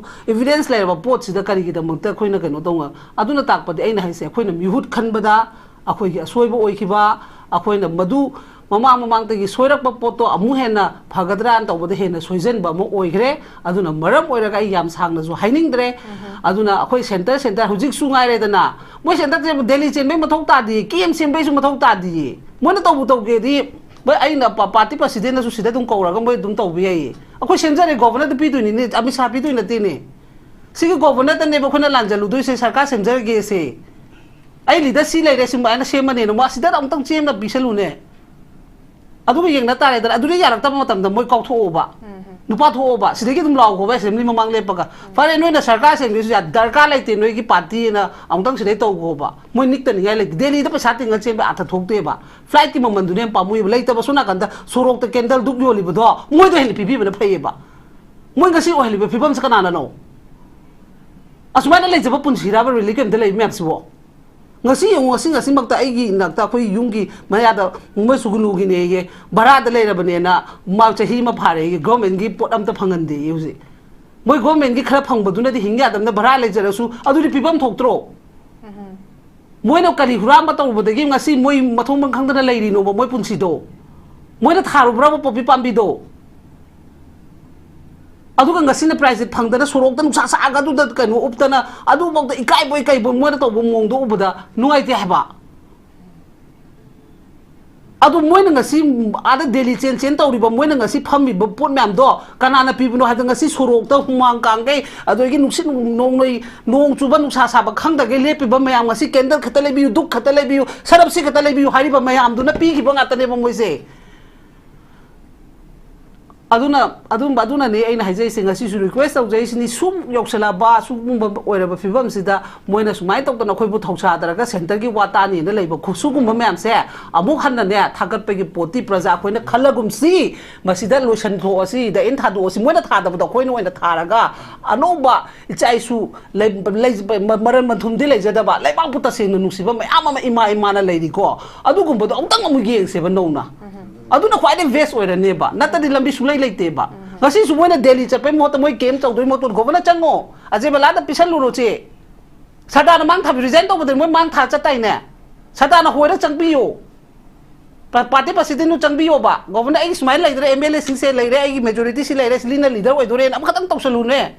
evidence ꯂꯩꯔꯕ ꯄꯣꯠꯁꯤꯗ ꯀꯔꯤꯒꯤꯗꯃꯛꯇ ꯑꯩꯈꯣꯏꯅ ꯀꯩꯅꯣ ꯇꯧꯕ? ꯑꯗꯨꯅ ꯇꯥꯛꯄꯗꯤ, ꯑꯩꯅ ꯍꯥꯏꯁꯦ, ꯑꯩꯈꯣꯏꯅ ꯃꯤꯍꯨꯠ ꯈꯟꯕꯗ ꯑꯩꯈꯣꯏꯒꯤ ꯑꯁꯣꯏꯕ ꯑꯣꯏꯈꯤꯕ, ꯑꯩꯈꯣꯏꯅ ꯃꯗꯨ ꯃꯃꯥꯡ ꯃꯃꯥꯡꯗꯒꯤ ꯁꯣꯏꯔꯛꯄ ꯄꯣꯠꯇꯣ ꯑꯃꯨꯛ ꯍꯦꯟꯅ ꯐꯒꯗ꯭ꯔꯥꯅ ꯇꯧꯕꯗ ꯍꯦꯟꯅ ꯁꯣꯏꯖꯟꯕ ꯑꯃ ꯑꯣꯏꯈ꯭ꯔꯦ꯫ ꯑꯗꯨꯅ ꯃꯔꯝ ꯑꯣꯏꯔꯒ ꯑꯩ ꯌꯥꯝ ꯁꯥꯡꯅꯁꯨ ꯍꯥꯏꯅꯤꯡꯗ꯭ꯔꯦ꯫ ꯑꯗꯨꯅ ꯑꯩꯈꯣꯏ centre, centre ꯍꯧꯖꯤꯛꯁꯨ ꯉꯥꯏꯔꯦꯗꯅ, ꯃꯣꯏ centreꯁꯦ ꯗꯦꯜꯂꯤ ꯆꯦꯟꯕꯩ ꯃꯊꯧ ꯇꯥꯗꯦ, camp ꯁꯦꯝꯕꯩꯁꯨ ꯃꯊꯧ ꯇꯥꯗꯦ꯫ ꯃꯣꯏꯅ ꯇꯧꯕ ꯇꯧꯒꯦꯗꯤ, ꯃꯣꯏ, ꯑꯩꯅ ꯄ-, party presidentꯅꯁꯨ ꯁꯤꯗ ꯑꯗꯨꯝ ꯀꯧꯔꯒ ꯃꯣꯏ ꯑꯗꯨꯝ ꯇꯧꯕ ꯌꯥꯏꯌꯦ꯫ ꯑꯩꯈꯣꯏ ꯁꯦꯝꯖꯔꯦ, governorꯗ ꯄꯤꯗꯣꯏꯅꯤꯅꯦ, ꯑꯃꯤꯠ ꯁꯥꯍ ꯄꯤꯗꯣꯏ ꯅꯠꯇꯦꯅꯦ꯫ ꯁꯤꯒꯤ governorꯗꯅꯦꯕ ꯑꯩꯈꯣꯏꯅ ꯂꯥꯟꯖꯜꯂꯨꯗꯣꯏꯁꯦ, ꯁꯔꯀꯥꯔ ꯁꯦꯝꯖꯔꯒꯦꯁꯦ꯫ ꯑꯩ leader ꯁꯤ ꯂꯩꯔꯦ, ꯁꯨꯃꯥꯏꯅ ꯁꯦꯝꯃꯅꯦꯅ, ꯃꯥ ꯁꯤꯗ ꯑꯃꯨꯛꯇꯪ ꯆꯦ ꯑꯃ ꯄꯤꯁꯜꯂꯨꯅꯦ꯫ ꯑꯗꯨꯒ ꯌꯦꯡꯅ ꯇꯥꯔꯦꯗꯅ, ꯑꯗꯨꯗ ꯌꯥꯔꯛꯇꯕ ꯃꯇꯝꯗ ꯃꯣꯏ ꯀꯥꯎꯊꯣꯛꯑꯣꯕ꯫ ꯎꯝ, ꯎꯝ꯫ ꯅꯨꯄꯥ ꯊꯣꯛꯑꯣꯕ, ꯁꯤꯗꯒꯤ ꯑꯗꯨꯝ ꯂꯥꯎꯈꯣꯕ, assembly ꯃꯃꯥꯡ ꯂꯦꯞꯄꯒ꯫ ꯐꯔꯦ, ꯅꯣꯏꯅ ꯁꯔꯀꯥꯔ ꯁꯦꯝꯒꯦꯁꯨ ꯌꯥ-, ꯗꯔꯀꯥꯔ ꯂꯩꯇꯦ, ꯅꯣꯏꯒꯤ partyꯅ ꯑꯃꯨꯛꯇꯪ ꯁꯤꯗꯩ ꯇꯧꯈꯣꯕ꯫ ꯃꯣꯏ ꯅꯤꯛꯇꯅꯤꯡꯉꯥꯏ ꯂꯩꯇꯦ꯫ ꯗꯦꯜꯂꯤꯗ ꯄꯩꯁꯥ ꯇꯤꯡꯉ ꯆꯦꯟꯕ ꯑꯥꯔꯊ ꯊꯣꯛꯇꯦꯕ꯫ Flightꯀꯤ ꯃꯃꯜꯗꯨꯅ ꯌꯥꯝ ꯄꯥꯝꯃꯨꯏꯕ꯫ ꯂꯩꯇꯕ ꯁꯣꯝ ꯅꯥꯀꯟꯗ ꯁꯣꯔꯣꯛꯇ candle ꯙꯨꯞ ꯌꯣꯜꯂꯤꯕꯗꯣ, ꯃꯣꯏꯗ ꯍꯦꯟꯅ ꯄꯤꯕꯤꯕꯅ ꯐꯩꯌꯦꯕ꯫ ꯃꯣꯏ ꯉꯁꯤ ꯑꯣꯏꯍꯜꯂꯤꯕ ꯐꯤꯕꯝꯁꯦ ꯀꯅꯥꯅꯅꯣ? ꯑꯁꯨꯃꯥꯏꯅ ꯂꯩꯖꯕ ꯄꯨꯟꯁꯤꯔꯕ relief campꯇ ꯂꯩꯕ ꯃꯌꯥꯝꯁꯤꯕꯣ? ꯉꯁꯤ ꯌꯦꯡꯉꯨ, ꯉꯁꯤ, ꯉꯁꯤꯃꯛꯇ ꯑꯩꯒꯤ ꯏꯅꯥꯛꯇ, ꯑꯩꯈꯣꯏ ꯌꯨꯝꯒꯤ ꯃꯌꯥꯗ ꯃꯣꯏ ꯁꯨꯒꯨꯅꯨꯒꯤꯅꯦꯌꯦ, ꯚꯔꯥꯗ ꯂꯩꯔꯕꯅꯦꯅ, ꯃꯥ ꯆꯍꯤ ꯑꯃ ꯐꯥꯔꯦꯌꯦ, governmentꯀꯤ ꯄꯣꯠ ꯑꯝꯇ ꯐꯪꯍꯟꯗꯦꯌꯦ ꯍꯧꯖꯤꯛ꯫ ꯃꯣꯏ governmentꯀꯤ ꯈꯔ ꯐꯪꯕꯗꯨꯅꯗꯤ ꯍꯤꯡ ꯌꯥꯗꯕꯅ ꯚꯔꯥ ꯂꯩꯖꯔꯁꯨ, ꯑꯗꯨꯗꯤ ꯄꯤꯐꯝ ꯊꯣꯛꯇ꯭ꯔꯣ? ꯎꯝ꯫ ꯃꯣꯏꯅ ꯀꯔꯤ ꯍꯨꯔꯥꯟꯕ ꯇꯧꯔꯨꯕꯗꯒꯤ ꯉꯁꯤ ꯃꯣꯏ ꯃꯊꯣꯡ ꯃꯔꯝ ꯈꯪꯗꯅ ꯂꯩꯔꯤꯅꯣꯕ ꯃꯣꯏ ꯄꯨꯟꯁꯤꯗꯣ? ꯃꯣꯏꯅ ꯊꯥꯔꯨꯕ꯭ꯔꯕ ꯄꯣꯄꯤ ꯄꯥꯝꯕꯤꯗꯣ? ꯑꯗꯨꯒ ꯉꯁꯤꯅ prize ꯐꯪꯗꯅ ꯁꯣꯔꯣꯛꯇ ꯅꯨꯡꯁꯥ ꯁꯥꯒꯗꯨꯗ ꯀꯩꯅꯣ ꯎꯞꯇꯅ, ꯑꯗꯨꯐꯥꯎꯗ ꯏꯀꯥꯏꯕꯣꯏ ꯀꯩꯕꯣꯏ ꯃꯣꯏꯅ ꯇꯧꯕ ꯃꯑꯣꯡꯗꯣ ꯎꯕꯗ ꯅꯨꯡꯉꯥꯏꯇꯦ ꯍꯥꯏꯕ꯫ ꯑꯗꯨ ꯃꯣꯏꯅ ꯉꯁꯤ ꯑꯥꯗ ꯗꯦꯜꯂꯤ ꯆꯦꯟ ꯆꯦꯟ ꯇꯧꯔꯤꯕ, ꯃꯣꯏꯅ ꯉꯁꯤ ꯐꯝꯃꯤꯕ ꯄꯣꯠ ꯃꯌꯥꯝꯗꯣ ꯀꯅꯥꯅ ꯄꯤꯕꯅꯣ ꯍꯥꯏꯕꯗ, ꯉꯁꯤ ꯁꯣꯔꯣꯛꯇ ꯍꯨꯃꯥꯡ ꯀꯥꯡꯈꯩ, ꯑꯗꯒꯤ ꯅꯨꯡꯁꯤꯠ ꯅꯣꯡꯂꯩ, ꯅꯣꯡ ꯆꯨꯕ ꯅꯨꯡꯁꯥ ꯁꯥꯕ ꯈꯪꯗꯒꯩ ꯂꯦꯞꯄꯤꯕ ꯃꯌꯥꯝ, ꯉꯁꯤ candle ꯈꯛꯇ ꯂꯩꯕꯤꯌꯨ, ꯙꯨꯞ ꯈꯛꯇ ꯂꯩꯕꯤꯌꯨ, ꯁꯔꯞꯁꯤ ꯈꯛꯇ ꯂꯩꯕꯤꯌꯨ ꯍꯥꯏꯔꯤꯕ ꯃꯌꯥꯝꯗꯨꯅ ꯄꯤꯈꯤꯕ ꯉꯥꯛꯇꯅꯦꯕ ꯃꯣꯏꯁꯦ꯫ ꯑꯗꯨꯅ ꯑꯗꯨꯝꯕ ꯑꯗꯨꯅꯅꯦ ꯑꯩꯅ ꯍꯥꯏꯖꯔꯤꯁꯦ, ꯉꯁꯤꯁꯨ ꯔꯤꯀ꯭ꯋꯦꯁ ꯇꯧꯖꯔꯤꯁꯤꯅꯤ꯫ ꯁꯨꯝ ꯌꯧꯁꯜꯂꯛꯑꯕ ꯁꯤꯒꯨꯝꯕ ꯑꯣꯏꯔꯕ ꯐꯤꯕꯝꯁꯤꯗ ꯃꯣꯏꯅ ꯁꯨꯃꯥꯏꯅ ꯇꯧꯗꯅ ꯑꯩꯈꯣꯏꯕꯨ ꯊꯧꯁꯥꯗꯔꯒ ꯁꯦꯟꯇꯔꯒꯤ ꯋꯥ ꯇꯥꯅꯤꯅ ꯂꯩꯕ ꯈꯨ- ꯁꯤꯒꯨꯝꯕ ꯃꯌꯥꯝꯁꯦ ꯑꯃꯨꯛ ꯍꯟꯅꯅꯦ ꯊꯥꯒꯠꯄꯒꯤ ꯄꯣꯠꯇꯤ ꯄ꯭ꯔꯖꯥ ꯑꯩꯈꯣꯏꯅ ꯈꯜꯂꯒꯨꯝꯁꯤ꯫ ꯃꯁꯤꯗ ꯂꯣꯏꯁꯟꯊꯣꯛꯑꯁꯤ, ꯗ ꯑꯦꯟ ꯊꯥꯗꯣꯛꯑꯁꯤ꯫ ꯃꯣꯏꯅ ꯊꯥꯗꯕꯗꯣ ꯑꯩꯈꯣꯏꯅ ꯑꯣꯏꯅ ꯊꯥꯔꯒ ꯑꯅꯧꯕ ꯏꯆꯥ ꯏꯁꯨ ꯂꯩ- ꯂꯩ- ꯃ- ꯃꯔꯟ ꯃꯊꯨꯝꯗꯤ ꯂꯩꯖꯗꯕ, ꯂꯩꯕꯥꯛꯄꯨ ꯇꯁꯦꯡꯅ ꯅꯨꯡꯁꯤꯕ ꯃꯌꯥꯝ ꯑꯃ ꯏꯃꯥ ꯏꯃꯥꯅ ꯂꯩꯔꯤꯀꯣ꯫ ꯑꯗꯨꯒꯨꯝꯕꯗꯣ ꯑꯃꯨꯛꯇꯪ ꯑꯃꯨꯛ ꯌꯦꯡꯁꯦꯕ ꯅꯧꯅ꯫ ꯑꯗꯨꯅ ꯈ꯭ꯋꯥꯏꯗꯒꯤ ꯕꯦꯁ ꯑꯣꯏꯔꯅꯦꯕ, ꯅꯠꯇ꯭ꯔꯗꯤ ꯂꯝꯕꯤ ꯁꯨꯡꯂꯩ ꯂꯩꯇꯦꯕ꯫ ꯉꯁꯤꯁꯨ ꯃꯣꯏꯅ ꯗꯦꯜꯂꯤ ꯆꯠꯄꯩ ꯃꯍꯨꯠꯇ, ꯃꯣꯏ ꯀꯦꯝ ꯇꯧꯗꯣꯏ ꯃꯍꯨꯠꯇ ꯒꯣꯕꯔꯅꯔ ꯆꯪꯉꯣ, ꯑꯖꯦ ꯕꯂꯥꯗ ꯄꯤꯁꯜꯂꯨꯔꯣ ꯆꯦ꯫ ꯁꯔꯗꯥꯔꯅ ꯃꯥꯡ ꯊꯥꯕ ꯔꯤꯖꯥꯏꯟ ꯇꯧꯕꯗ ꯃꯣꯏ ꯃꯥꯡ ꯊꯥ ꯆꯠꯇꯥꯏꯅꯦ? ꯁꯔꯗꯥꯔꯅ ꯍꯣꯏꯔ ꯆꯪꯕꯤꯌꯣ꯫ ꯄꯥꯔꯇꯤ ꯄ꯭ꯔꯁꯤꯗꯦꯟꯗꯨ ꯆꯪꯕꯤꯌꯣꯕ꯫ ꯒꯣꯕꯔꯅꯔ, ꯑꯩꯒꯤ ꯁꯨꯃꯥꯏꯅ ꯂꯩꯗ꯭ꯔꯦ, ꯑꯦꯝ ꯑꯦꯜ ꯑꯦꯁꯤꯡꯁꯦ ꯂꯩꯔꯦ, ꯑꯩꯒꯤ ꯃꯦꯖꯣꯔꯤꯇꯤꯁꯤ ꯂꯩꯔꯦ, ꯁꯤꯂꯤꯅ ꯂꯤꯗꯔ ꯑꯣꯏꯗꯣꯔꯦꯅ ꯑꯃꯈꯛꯇꯪ ꯇꯧꯁꯜꯂꯨꯅꯦ꯫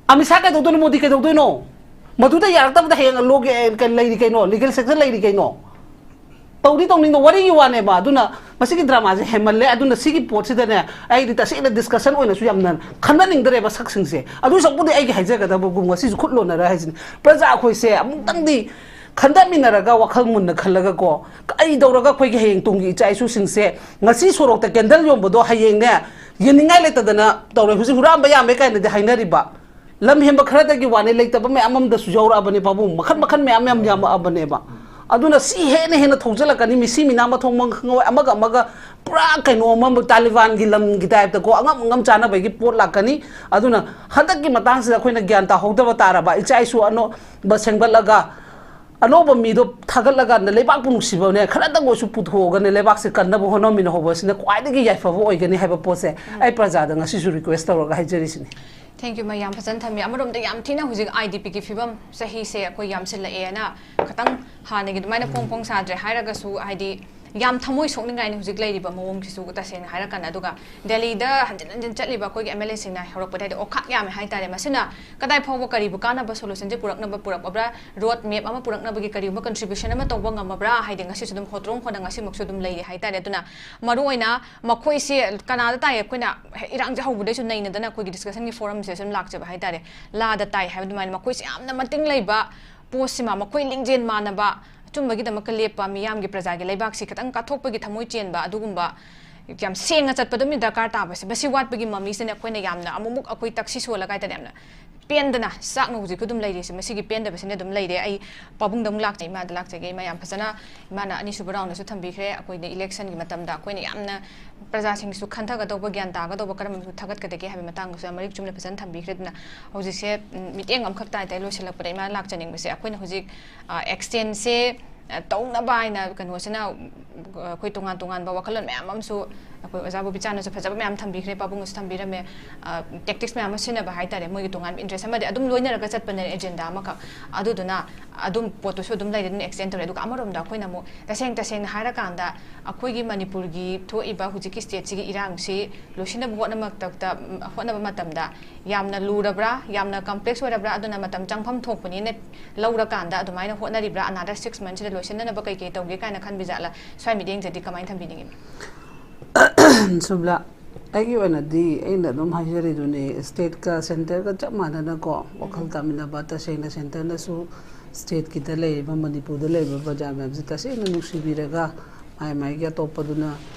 ꯑꯃꯤꯠ ꯁꯥꯍ ꯀꯩꯗꯧꯗꯣꯏꯅꯣ? ꯃꯣꯗꯤ ꯀꯩꯗꯧꯗꯣꯏꯅꯣ? ꯃꯗꯨꯗ ꯌꯥꯔꯛꯇꯕꯗ ꯍꯌꯦꯡ ꯂꯣꯒꯤ, ꯑꯦ, ꯀꯩ ꯂꯩꯔꯤ ꯀꯩꯅꯣ? ꯂꯤꯒꯦꯜ ꯁꯦꯛꯁꯟ ꯂꯩꯔꯤ ꯀꯩꯅꯣ? ꯇꯧꯗꯤ ꯇꯧꯅꯤꯡꯗꯣ ꯋꯥꯔꯤꯒꯤ ꯋꯥꯅꯦꯕ꯫ ꯑꯗꯨꯅ ꯃꯁꯤꯒꯤ ꯗ꯭ꯔꯃꯥꯁꯦ ꯍꯦꯟꯃꯜꯂꯦ꯫ ꯑꯗꯨꯅ ꯁꯤꯒꯤ ꯄꯣꯠꯁꯤꯗꯅꯦ ꯑꯩꯗꯤ ꯇꯁꯦꯡꯅ ꯗꯤꯁꯀꯁꯟ ꯑꯣꯏꯅꯁꯨ ꯌꯥꯝꯅ ꯈꯟꯅꯅꯤꯡꯗ꯭ꯔꯦꯕ ꯁꯛꯁꯤꯡꯁꯦ꯫ ꯑꯗꯨ ꯁꯔꯨꯛꯄꯨꯗꯤ ꯑꯩꯒꯤ ꯍꯥꯏꯖꯒꯗꯕꯒꯨꯝ ꯉꯁꯤꯁꯨ ꯈꯨꯠ ꯂꯣꯟꯅꯔ ꯍꯥꯏꯁꯤꯅꯤ꯫ ꯄ꯭ꯔꯖꯥ ꯑꯩꯈꯣꯏꯁꯦ ꯑꯃꯨꯛꯇꯪꯗꯤ ꯈꯟꯊꯃꯤꯟꯅꯔꯒ ꯋꯥꯈꯜ ꯃꯨꯟꯅ ꯈꯜꯂꯒꯀꯣ, ꯀꯩꯗꯧꯔꯒ ꯑꯩꯈꯣꯏꯒꯤ ꯍꯌꯦꯡ ꯇꯨꯡꯒꯤ ꯏꯆꯥ ꯏꯁꯨꯁꯤꯡꯁꯦ ꯉꯁꯤ ꯁꯣꯔꯣꯛꯇ ꯀꯦꯟꯗꯜ ꯌꯣꯟꯕꯗꯣ ꯍꯌꯦꯡꯅꯦ ꯌꯦꯡꯅꯤꯡꯉꯥꯏ ꯂꯩꯇꯗꯅ ꯇꯧꯔꯦ꯫ ꯍꯧꯖꯤꯛ ꯍꯨꯔꯥꯟꯕ ꯌꯥꯝꯃꯦ ꯀꯥꯏꯅꯗꯤ ꯍꯥꯏꯅꯔꯤꯕ꯫ ꯂꯝ ꯍꯦꯟꯕ ꯈꯔꯗꯒꯤ ꯋꯥꯅꯤ, ꯂꯩꯇꯕ ꯃꯌꯥꯝ ꯑꯃꯗꯁꯨ ꯌꯥꯎꯔꯛꯑꯕꯅꯦ ꯄꯥꯕꯨꯡ, ꯃꯈꯜ ꯃꯈꯜ ꯃꯌꯥꯝ ꯌꯥꯝ ꯌꯥꯝꯃꯛꯑꯕꯅꯦꯕ꯫ ꯑꯗꯨꯅ ꯁꯤ ꯍꯦꯟꯅ ꯍꯦꯟꯅ ꯊꯧꯖꯜꯂꯛꯀꯅꯤ, ꯃꯤꯁꯤ ꯃꯤꯅꯥ ꯃꯊꯣꯡ ꯃꯔꯝ ꯈꯪꯉꯣꯏ, ꯑꯃꯒ ꯑꯃꯒ ꯄꯨꯔꯥ ꯀꯩꯅꯣ ꯑꯃ, ꯇꯥꯂꯤꯕꯥꯟꯒꯤ ꯂꯝꯒꯤ ꯇꯥꯏꯞꯇꯀꯣ, ꯑꯉꯝ ꯑꯉꯝ ꯆꯥꯅꯕꯒꯤ ꯄꯣꯠ ꯂꯥꯛꯀꯅꯤ꯫ ꯑꯗꯨꯅ ꯍꯟꯗꯛꯀꯤ ꯃꯇꯥꯡꯁꯤꯗ ꯑꯩꯈꯣꯏꯅ ꯒ꯭ꯌꯥꯟ ꯇꯥꯍꯧꯗꯕ ꯇꯥꯔꯕ, ꯏꯆꯥ ꯏꯁꯨ ꯑꯅꯧꯕ ꯁꯦꯝꯒꯠꯂꯒ ꯑꯅꯧꯕ ꯃꯤꯗꯣ ꯊꯥꯒꯠꯂꯀꯥꯟꯗ ꯂꯩꯕꯥꯛꯄꯨ ꯅꯨꯡꯁꯤꯕꯅꯦ ꯈꯔꯇꯪ ꯑꯣꯏꯁꯨ ꯄꯨꯊꯣꯛꯑꯒꯅꯦ ꯂꯩꯕꯥꯛꯁꯦ ꯀꯟꯅꯕ ꯍꯣꯠꯅꯃꯤꯟꯅꯍꯧꯕꯁꯤꯅ ꯈ꯭ꯋꯥꯏꯗꯒꯤ ꯌꯥꯏꯐꯕ ꯑꯣꯏꯒꯅꯤ ꯍꯥꯏꯕ ꯄꯣꯠꯁꯦ ꯑꯩ ꯄ꯭ꯔꯖꯥꯗ ꯉꯁꯤꯁꯨ ꯔꯤꯀ꯭ꯋꯦꯁ ꯇꯧꯔꯒ ꯍꯥꯏꯖꯔꯤꯁꯤꯅꯤ꯫ Thank you, ꯃꯥ, ꯌꯥꯝ ꯐꯖꯅ ꯊꯝꯃꯤ꯫ ꯑꯃꯔꯣꯝꯗ ꯌꯥꯝ ꯊꯤꯅ ꯍꯧꯖꯤꯛ ꯑꯥꯏ ꯗꯤ ꯄꯤꯒꯤ ꯐꯤꯕꯝ, ꯆꯍꯤꯁꯦ ꯑꯩꯈꯣꯏ ꯌꯥꯝꯁꯤꯜꯂꯛꯑꯦꯅ ꯈꯇꯪ ꯍꯥꯟꯅꯒꯤ ꯑꯗꯨꯃꯥꯏꯅ ꯐꯣꯡ ꯐꯣꯡ ꯁꯥꯗ꯭ꯔꯦ ꯍꯥꯏꯔꯒꯁꯨ, ꯍꯥꯏꯗꯤ ꯌꯥꯝ ꯊꯃꯣꯏ ꯁꯣꯛꯅꯤꯡꯉꯥꯏꯅꯤ ꯍꯧꯖꯤꯛ ꯂꯩꯔꯤꯕ ꯃꯑꯣꯡꯁꯤꯁꯨ, ꯇꯁꯦꯡꯅ ꯍꯥꯏꯔꯀꯥꯟꯗ꯫ ꯑꯗꯨꯒ ꯗꯦꯜꯂꯤꯗ ꯍꯟꯖꯤꯟ ꯍꯟꯖꯤꯟ ꯆꯠꯂꯤꯕ ꯑꯩꯈꯣꯏꯒꯤ ꯑꯦꯝ ꯑꯦꯜ ꯑꯦꯁꯤꯡꯅ ꯍꯧꯔꯛꯄꯗ ꯍꯥꯏꯗꯤ ꯑꯣꯈꯥꯛ ꯌꯥꯝꯃꯦ ꯍꯥꯏꯇꯥꯔꯦ꯫ ꯃꯁꯤꯅ ꯀꯗꯥꯏ ꯐꯥꯎꯕ ꯀꯔꯤꯕꯨ ꯀꯥꯟꯅꯕ ꯁꯣꯂꯨꯁꯟꯁꯦ ꯄꯨꯔꯛꯅꯕ ꯄꯨꯔꯛꯑꯕ꯭ꯔꯥ, ꯔꯣꯗ ꯃꯦꯞ ꯑꯃ ꯄꯨꯔꯛꯅꯕꯒꯤ ꯀꯔꯤꯒꯨꯝꯕ ꯀꯟꯇ꯭ꯔꯤꯕ꯭ꯌꯨꯁꯟ ꯑꯃ ꯇꯧꯕ ꯉꯝꯃꯕ꯭ꯔꯥ ꯍꯥꯏꯗꯤ ꯉꯁꯤꯁꯨ ꯑꯗꯨꯝ ꯍꯣꯠꯇ꯭ꯔꯣꯡ ꯍꯣꯠꯅ ꯉꯁꯤꯃꯛꯁꯨ ꯑꯗꯨꯝ ꯂꯩꯔꯤ ꯍꯥꯏꯇꯥꯔꯦ꯫ ꯑꯗꯨꯅ ꯃꯔꯨꯑꯣꯏꯅ ꯃꯈꯣꯏꯁꯦ ꯀꯅꯥꯗ ꯇꯥꯏ? ꯑꯩꯈꯣꯏꯅ ꯏꯔꯥꯡꯁꯦ ꯍꯧꯕꯗꯩꯁꯨ ꯅꯩꯅꯗꯅ ꯑꯩꯈꯣꯏꯒꯤ ꯗꯤꯁꯀꯁꯟꯒꯤ ꯐꯣꯔꯝꯁꯦ ꯁꯨꯝ ꯂꯥꯛꯆꯕ ꯍꯥꯏꯇꯥꯔꯦ꯫ ꯂꯥꯗ ꯇꯥꯏ ꯍꯥꯏꯕ ꯑꯗꯨꯃꯥꯏꯅ ꯃꯈꯣꯏꯁꯦ ꯌꯥꯝꯅ ꯃꯇꯤꯡ ꯂꯩꯕ ꯄꯣꯁꯁꯤꯃ, ꯃꯈꯣꯏ ꯂꯤꯡꯖꯦꯜ ꯃꯥꯟꯅꯕ ꯑꯆꯨꯝꯕꯒꯤꯗꯃꯛꯇ ꯂꯦꯞꯄ, ꯃꯤꯌꯥꯝꯒꯤ ꯄ꯭ꯔꯖꯥꯒꯤ ꯂꯩꯕꯥꯛꯁꯤ ꯈꯤꯇꯪ ꯀꯠꯊꯣꯛꯄꯒꯤ ꯊꯃꯣꯏ ꯆꯦꯟꯕ ꯑꯗꯨꯒꯨꯝꯕ ꯌꯥꯝ ꯁꯦꯡꯅ ꯆꯠꯄꯗꯨꯝ ꯗꯔꯀꯥꯔ ꯇꯥꯕꯁꯦ, ꯃꯁꯤ ꯋꯥꯠꯄꯒꯤ ꯃꯃꯤꯁꯤꯅ ꯑꯩꯈꯣꯏꯅ ꯌꯥꯝꯅ ꯑꯃꯨꯛꯃꯨꯛ ꯑꯩꯈꯣꯏ ꯇꯛꯁꯤ ꯁꯣꯜꯂꯒ ꯍꯥꯏꯇꯥꯔꯦ, ꯌꯥꯝꯅ ꯄꯦꯟꯗꯅ ꯆꯥꯛꯅ ꯍꯧꯖꯤꯛ ꯑꯗꯨꯝ ꯂꯩꯔꯤꯁꯦ, ꯃꯁꯤꯒꯤ ꯄꯦꯟꯗꯕꯁꯤꯅ ꯑꯗꯨꯝ ꯂꯩꯔꯦ꯫ ꯑꯩ ꯄꯥꯕꯨꯡꯗ ꯑꯃꯨꯛ ꯂꯥꯛꯆꯩ, ꯏꯃꯥꯗ ꯂꯥꯛꯆꯒꯦ꯫ ꯏꯃꯥ ꯌꯥꯝ ꯐꯖꯅ, ꯏꯃꯥꯅ ꯑꯅꯤꯁꯨꯕ ꯔꯥꯎꯟꯗꯁꯨ ꯊꯝꯕꯤꯈ꯭ꯔꯦ꯫ ꯑꯩꯈꯣꯏꯅ ꯏꯂꯦꯛꯁꯟꯒꯤ ꯃꯇꯝꯗ ꯑꯩꯈꯣꯏꯅ ꯌꯥꯝꯅ ꯄ꯭ꯔꯖꯥꯁꯤꯡꯁꯨ ꯈꯟꯊꯒꯗꯧꯕ, ꯒ꯭ꯌꯥꯟ ꯇꯥꯒꯗꯧꯕ ꯀꯔꯝꯕ ꯊꯥꯒꯠꯀꯗꯒꯦ ꯍꯥꯏꯕ ꯃꯇꯥꯡꯗꯁꯨ ꯌꯥꯝ ꯃꯔꯤꯛ ꯆꯨꯝꯅ ꯐꯖꯅ ꯊꯝꯕꯤꯈ꯭ꯔꯦ꯫ ꯑꯗꯨꯅ ꯍꯧꯖꯤꯛꯁꯦ, ꯎꯝ, ꯃꯤꯠꯌꯦꯡ ꯑꯃꯈꯛ ꯇꯥꯏ ꯇꯥꯏ ꯂꯣꯏꯁꯤꯜꯂꯛꯄꯗ ꯏꯃꯥ ꯂꯥꯛꯆꯅꯤꯡꯕꯁꯦ, ꯑꯩꯈꯣꯏꯅ ꯍꯧꯖꯤꯛ, ꯑ, ꯑꯦꯛꯁꯇꯦꯟꯁꯦ, ꯑ, ꯇꯧꯅꯕ ꯍꯥꯏꯅ ꯀꯩꯅꯣꯁꯤꯅ, ꯑ, ꯑꯩꯈꯣꯏ ꯇꯣꯉꯥꯟ ꯇꯣꯉꯥꯟꯕ ꯋꯥꯈꯜꯂꯣꯟ ꯃꯌꯥꯝ ꯑꯃꯁꯨ ꯑꯩꯈꯣꯏ ꯑꯣꯖꯥ ꯕꯣꯕꯤꯆꯥꯅꯁꯨ ꯐꯖꯕ ꯃꯌꯥꯝ ꯊꯝꯕꯤꯈ꯭ꯔꯦ, ꯄꯥꯕꯨꯡꯅꯁꯨ ꯊꯝꯕꯤꯔꯝꯃꯦ꯫ ꯑ, ꯇꯦꯛꯇꯤꯛꯁ ꯃꯌꯥꯝ ꯑꯃ ꯁꯤꯖꯤꯟꯅꯕ ꯍꯥꯏꯇꯥꯔꯦ, ꯃꯣꯏꯒꯤ ꯇꯣꯉꯥꯟꯕ ꯏꯟꯇꯔꯦꯁ ꯑꯃꯗꯤ ꯑꯗꯨꯝ ꯂꯣꯏꯅꯔꯒ ꯆꯠꯄꯅꯦ, ꯑꯦꯖꯦꯟꯗꯥ ꯑꯃꯈꯛ꯫ ꯑꯗꯨꯗꯨꯅ ꯑꯗꯨꯝ ꯄꯣꯠꯇꯨꯁꯨ ꯑꯗꯨꯝ ꯂꯩꯔꯦ, ꯑꯗꯨꯅ ꯑꯦꯛꯁꯇꯦꯟ ꯇꯧꯔꯦ꯫ ꯑꯗꯨꯒ ꯑꯃꯔꯣꯝꯗ ꯑꯩꯈꯣꯏꯅ ꯑꯃꯨꯛ ꯇꯁꯦꯡ ꯇꯁꯦꯡꯅ ꯍꯥꯏꯔꯀꯥꯟꯗ ꯑꯩꯈꯣꯏꯒꯤ ꯃꯅꯤꯄꯨꯔꯒꯤ ꯊꯣꯛꯏꯕ ꯍꯧꯖꯤꯛꯀꯤ ꯁ꯭ꯇꯦꯠꯁꯤꯒꯤ ꯏꯔꯥꯡꯁꯤ ꯂꯣꯏꯁꯤꯟꯅꯕ ꯍꯣꯠꯅꯕ ꯃꯇꯝꯗ, ꯍꯣꯠꯅꯕ ꯃꯇꯝꯗ ꯌꯥꯝꯅ ꯂꯨꯔꯕ꯭ꯔꯥ, ꯌꯥꯝꯅ ꯀꯝꯄ꯭ꯂꯦꯛꯁ ꯑꯣꯏꯔꯕ꯭ꯔꯥ, ꯑꯗꯨꯅ ꯃꯇꯝ ꯆꯪꯐꯝ ꯊꯣꯛꯄꯅꯤꯅ ꯂꯧꯔꯀꯥꯟꯗ ꯑꯗꯨꯃꯥꯏꯅ ꯍꯣꯠꯅꯔꯤꯕ꯭ꯔꯥ? ꯑꯅꯥꯗꯔ ꯁꯤꯛꯁ ꯃꯟꯁꯤꯗ ꯂꯣꯏꯁꯤꯟꯅꯅꯕ ꯀꯩ ꯀꯩ ꯇꯧꯒꯦ ꯀꯥꯏꯅ ꯈꯟꯕꯤꯖꯥꯠꯂ? ꯁ꯭ꯋꯥꯏ ꯃꯤꯠꯌꯦꯡꯗꯗꯤ ꯀꯃꯥꯏꯅ ꯊꯝꯕꯤꯅꯤꯡꯉꯤ? ꯁꯨꯕ꯭ꯂꯥ, ꯑꯩꯒꯤ ꯑꯣꯏꯅꯗꯤ ꯑꯩꯅ ꯑꯗꯨꯝ ꯍꯥꯏꯖꯔꯤꯗꯨꯅꯦ, ꯁ꯭ꯇꯦꯠꯀ ꯁꯦꯟꯇꯔꯒ ꯆꯞ ꯃꯥꯟꯅꯅꯀꯣ ꯋꯥꯈꯜ ꯎꯝ꯫ ꯇꯥꯃꯤꯟꯅꯕ, ꯇꯁꯦꯡꯅ ꯁꯦꯟꯇꯔꯅꯁꯨ ꯁ꯭ꯇꯦꯠꯀꯤꯗ ꯂꯩꯔꯤꯕ, ꯃꯅꯤꯄꯨꯔꯗ ꯂꯩꯔꯤꯕ ꯄ꯭ꯔꯖꯥ ꯃꯌꯥꯝꯁꯦ ꯇꯁꯦꯡꯅ ꯅꯨꯡꯁꯤꯕꯤꯔꯒ, ꯃꯥꯏ ꯃꯥꯏꯒꯤ ꯑꯇꯣꯞꯄꯗꯨꯅ